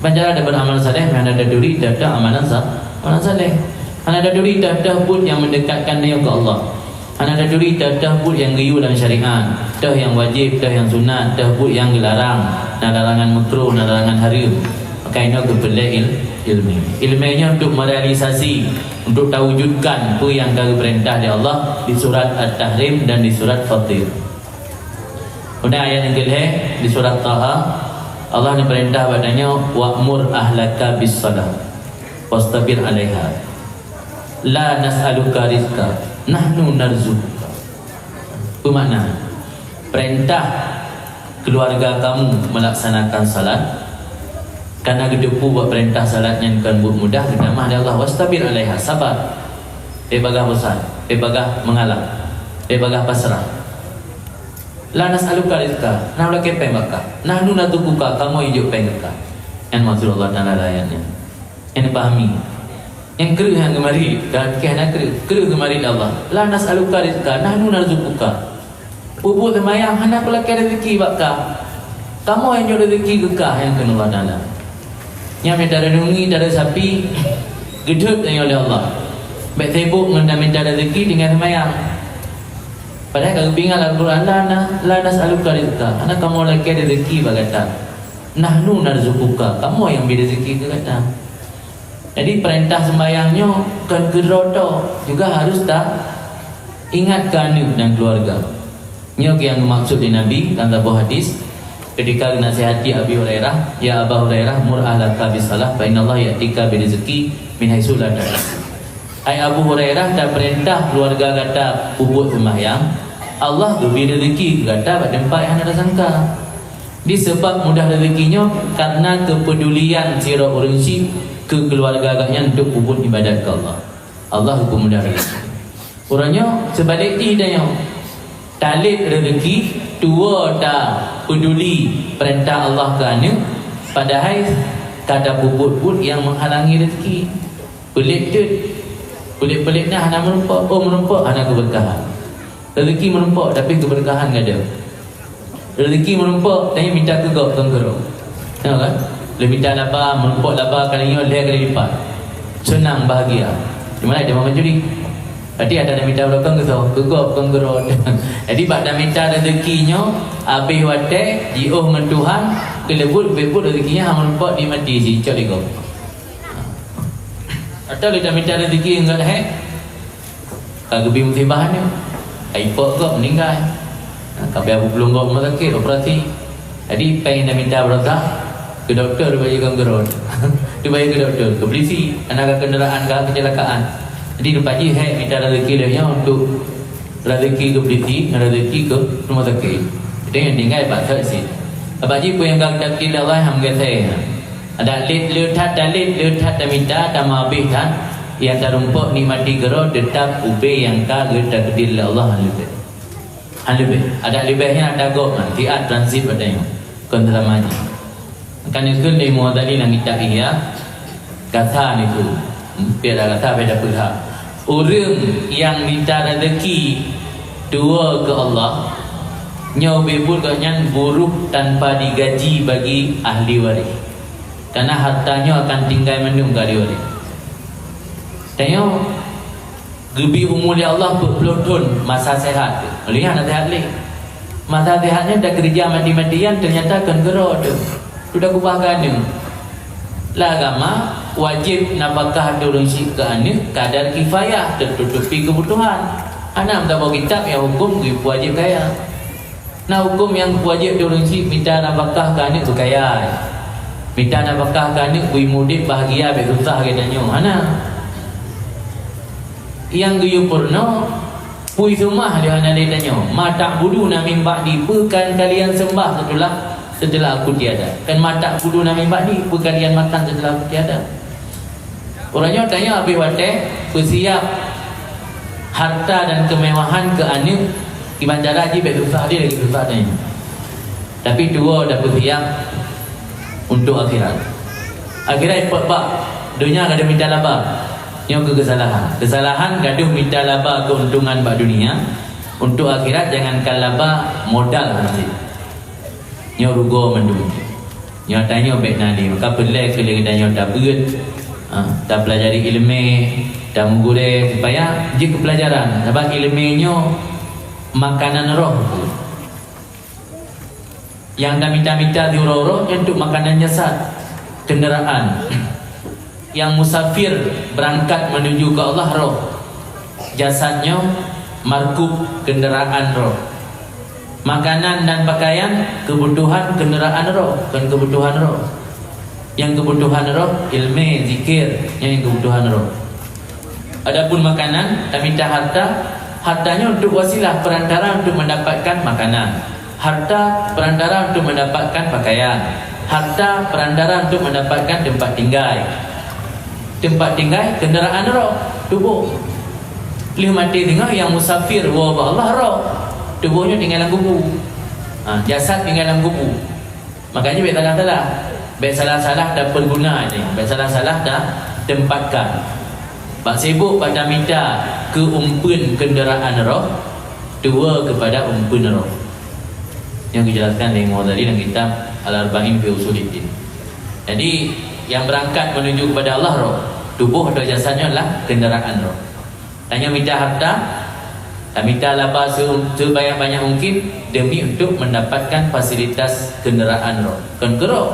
Banyak ada beramal saleh, hana ada duri, ada amalan sa-, Amalan saleh. Hana taturi teuh-teuh buet nyang meundekatkan tanyoe keu Allah. Hana taturi teuh-teuh buet nyang geuyue lam syariat, teuh nyang wajéb, teuh nyang sunat, teuh buet nyang geularang, na larangan meukruh, na larangan hareuem. Maka inoe geupeureulée il-, ileumé. Ileumé nyoe untuk merealisasi, untuk tawujudkan peue nyang ka geupeurintah lé Allah di surat At-Tahrim dan di surat Fatir. Kemudian ayat nyang keulhée di surat Taha, Allah neupeurintah bak tanyoe, "Wa'mur ahlaka bis-shalah wastabir 'alaiha. La nas'aluka rizqa, nahnu narzuquka." Peue makna? Peurintah keuluwarga kamu meulaksanakan salat, kareuna geuteupeue bahwa peurintah salat nyan kon buet mudah, geutamah lé Allah, "Wastabir 'alaiha," sabar. Bék bagaih bosan, bék bagaih meungalah, bék bagaih pasrah. "La nas'aluka rizqa," hana lakée péng bak kah. "Nahnu narzuquka," kamoe nyang jok péng keu kah. Nyan maksud Allah Taala lam ayat nyan. Nyan pahami. Nyang kreueh nyang geumari, dan keu hana kreueh, kreueh geumari lé Allah. "La nas'aluka rizqa, nahnu narzuquka." Peubuet seumayang hana kulakée rezeki bak kah. Kamoe nyang jok rezeki keu kah, nyang kheun Allah Taala. Nyan mita renungi dara sapi, geudhôt tanyoe lé Allah. Bék sibok ngon taminta rezeki tinggai seumayang. Padahai ka geupingat lam Al-Quran, "La na-, la nas'aluka rizqa," hana kamoe lakée rezeki bak gata. "Nahnu narzuquka," kamoe nyang bri rezeki keu gata. Jadi, peurintah seumayang nyoe kon keudroe droe, juga harus ta ingat keu aneuk dan keuluwarga. Nyoe nyang geumaksud lé Nabi lam saboh hadis, ketika geunasihati Abi Hurairah, "Ya Aba Hurairah, mur ahlaka bis-shalah, fa innallaha ya'tika birizqi min haitsu la tahtasib." Hai Abu Hurairah, tapeurintah keuluwarga gata peubuet seumayang, Allah geubri rezeki keu gata bak teumpat nyang hana tasangka. Di seubab mudah rezeki nyoe kareuna keupeudulian sidroe ureuëng syik keu keuluwarga gobnyan untuk peubuet iébadat keu Allah. Allah geupeu mudah rezeki. Uroe nyoe seubalek jih tanyoe. Talét rezeki, tuwoe tapeuduli peurintah Allah keu aneuk, padahai ka tapeubuet buet nyang meuhalangi rezeki. Peulét teut. Peulét-peulét na hana meurumpok, oh meurumpok hana keubeurkahan. Rezeki meurumpok tapi keubeurkahan gadôh. Rezeki meurumpok, tanyoe mita keu gob kon keu droe. Tengok kan? Lé mita laba, meurumpok laba kali nyoe lhée kali lipat. Seunang, bahagia. Di mana dia makan juri? Berarti ada dah mita berokong ke so? Keu gob kon keu droe. Jadi bak dah mita rezeki nyoe, habéh watée, jiôh ngon Tuhan, keuleubut, beubut rezeki nyan hana meurumpok, dimati si cok lé gob. Atau lé dah mita rezeki ngon hék, ka geubri musibah nyoe. Ka ipok gob meuninggai. Ha, ka beu pulung gob rumoh sakét, operasi. Jadi, péng nyang mita beurata, keu dokto dibayeue kon keu droe. Dibayeue keu dokto, keu polisi, hana ka kenderaan ka kecelakaan. Jadi, teumpat jih hék mita rezeki lé nyoe untuk rezeki keu polisi, ngon rezeki keu rumoh sakét. Jadi, nyang tinggai bak sat sit. Teumpat jih peue nyang ka geutakdir lé Allah, hana meugeusé. Adak lét le that, talét le that tamita, tameuhabéh that, nyang tarumpok nikmati keudroe teutap ubé nyang ka geutakdir lé Allah, hana leubeh. Hana leubeh. Adak leubeh nyan ata gob nyan, siat transip ata nyoe. Kon seulama jih. Maka neukheun lé Imam Ghazali lam kitab Ihya, gasa neukheun. Hmm, pi ada gasa, pi ada peugah. Ureuëng nyang mita rezeki tuwoe keu Allah, nyoe ubé buet gobnyan buruh tanpa digaji bagi ahli waréh. Karena harta nyoe akan tinggai mandum keu ahli waréh. Tanyoe geubri umu lé Allah peuet ploh thon masa sehat. Oleh nyan hana sehat lé. Masa sehat nyan takeureuja mati-matian, teunyata kon keudroe teuh. Sudah kubah keu aneuk. Lam agama, wajéb nafakah ateueh ureuëng syik keu aneuk kadar kifayah, teututupi keubutuhan. Hana meusaboh kitab nyang huköm geupeuwajéb kaya. Na huköm nyang wajéb di ureuëng syik mita nafakah keu aneuk beukaya. Mita nafakah keu aneuk beu udeb bahagia, bék susah geutanyoe. Hana. Nyang geuyue peurunoe, peue seumah lé hana lé tanyoe. "Ma ta'buduna min ba'di," peue akan kalian sembah seuteulah, seuteulah aku tiada. Kan "Ma ta'buduna min ba'di," peue kalian makan seuteulah aku tiada. Uroe nyoe tanyoe habéh watée peusiab harta dan keumewahan keu aneuk, kiban cara jih bék susah lé lagée susah tanyoe. Tapi tuwoe tapeusiab untuk akhirat. Akhirat peuet bak, donya gadôh mita laba. Nyoe keuh keusalahan. Keusalahan gadôh mita laba keuntongan bak dunia, untuk akhirat jangankan laba, modal hana cit. Nyoe rugoe mandum. Nyoe tanyoe bék na lé, maka peureulée keu lé geutanyoe tabeuet, Ha, tapelajari ileumèe, tameugurèe supaya jeuet keu peulajaran. Sabab ileumèe nyoe makanan roh. Nyang tamita-mita di uroe-uroe nyan untuk makanan jasad, kendaraan. Nyang musafir beurangkat menuju keu Allah roh. Jasad nyoe markub, kendaraan roh. Makanan dan pakaian keubutuhan kendaraan roh, kon keubutuhan roh. Nyang keubutuhan roh, ileumèe, zikir, nyan nyang keubutuhan roh. Adapun makanan, tamita harta, harta nyoe untuk wasilah, perantara untuk mendapatkan makanan. Harta perantara untuk mendapatkan pakaian. Harta perantara untuk mendapatkan tempat tinggai. Tempat tinggai, kendaraan roh, tuboh. Lheueh maté teungoh nyang musafir woe bak Allah roh. Tuboh nyoe tinggai lam kubu. Ha, jasad tinggai lam kubu. Makanya bèk salah-salah. Bèk salah-salah tapeuguna nyoe. Bèk salah-salah tatempatkan. Bak sibok bak tamita keu umpeuen kendaraan roh, tuwoe keupada umpeuen roh. Nyang geujelaskan lé Imam Ghazali dalam kitab Al-Arba'in fi Ushuluddin. Jadi, nyang beurangkat menuju kepada Allah roh, tuboh atau jasad nyoe adalah kendaraan roh. Tanyoe mita harta, tamita laba se-, sebanyak-banyak mungkin demi untuk mendapatkan fasilitas kendaraan roh. Kon keu roh.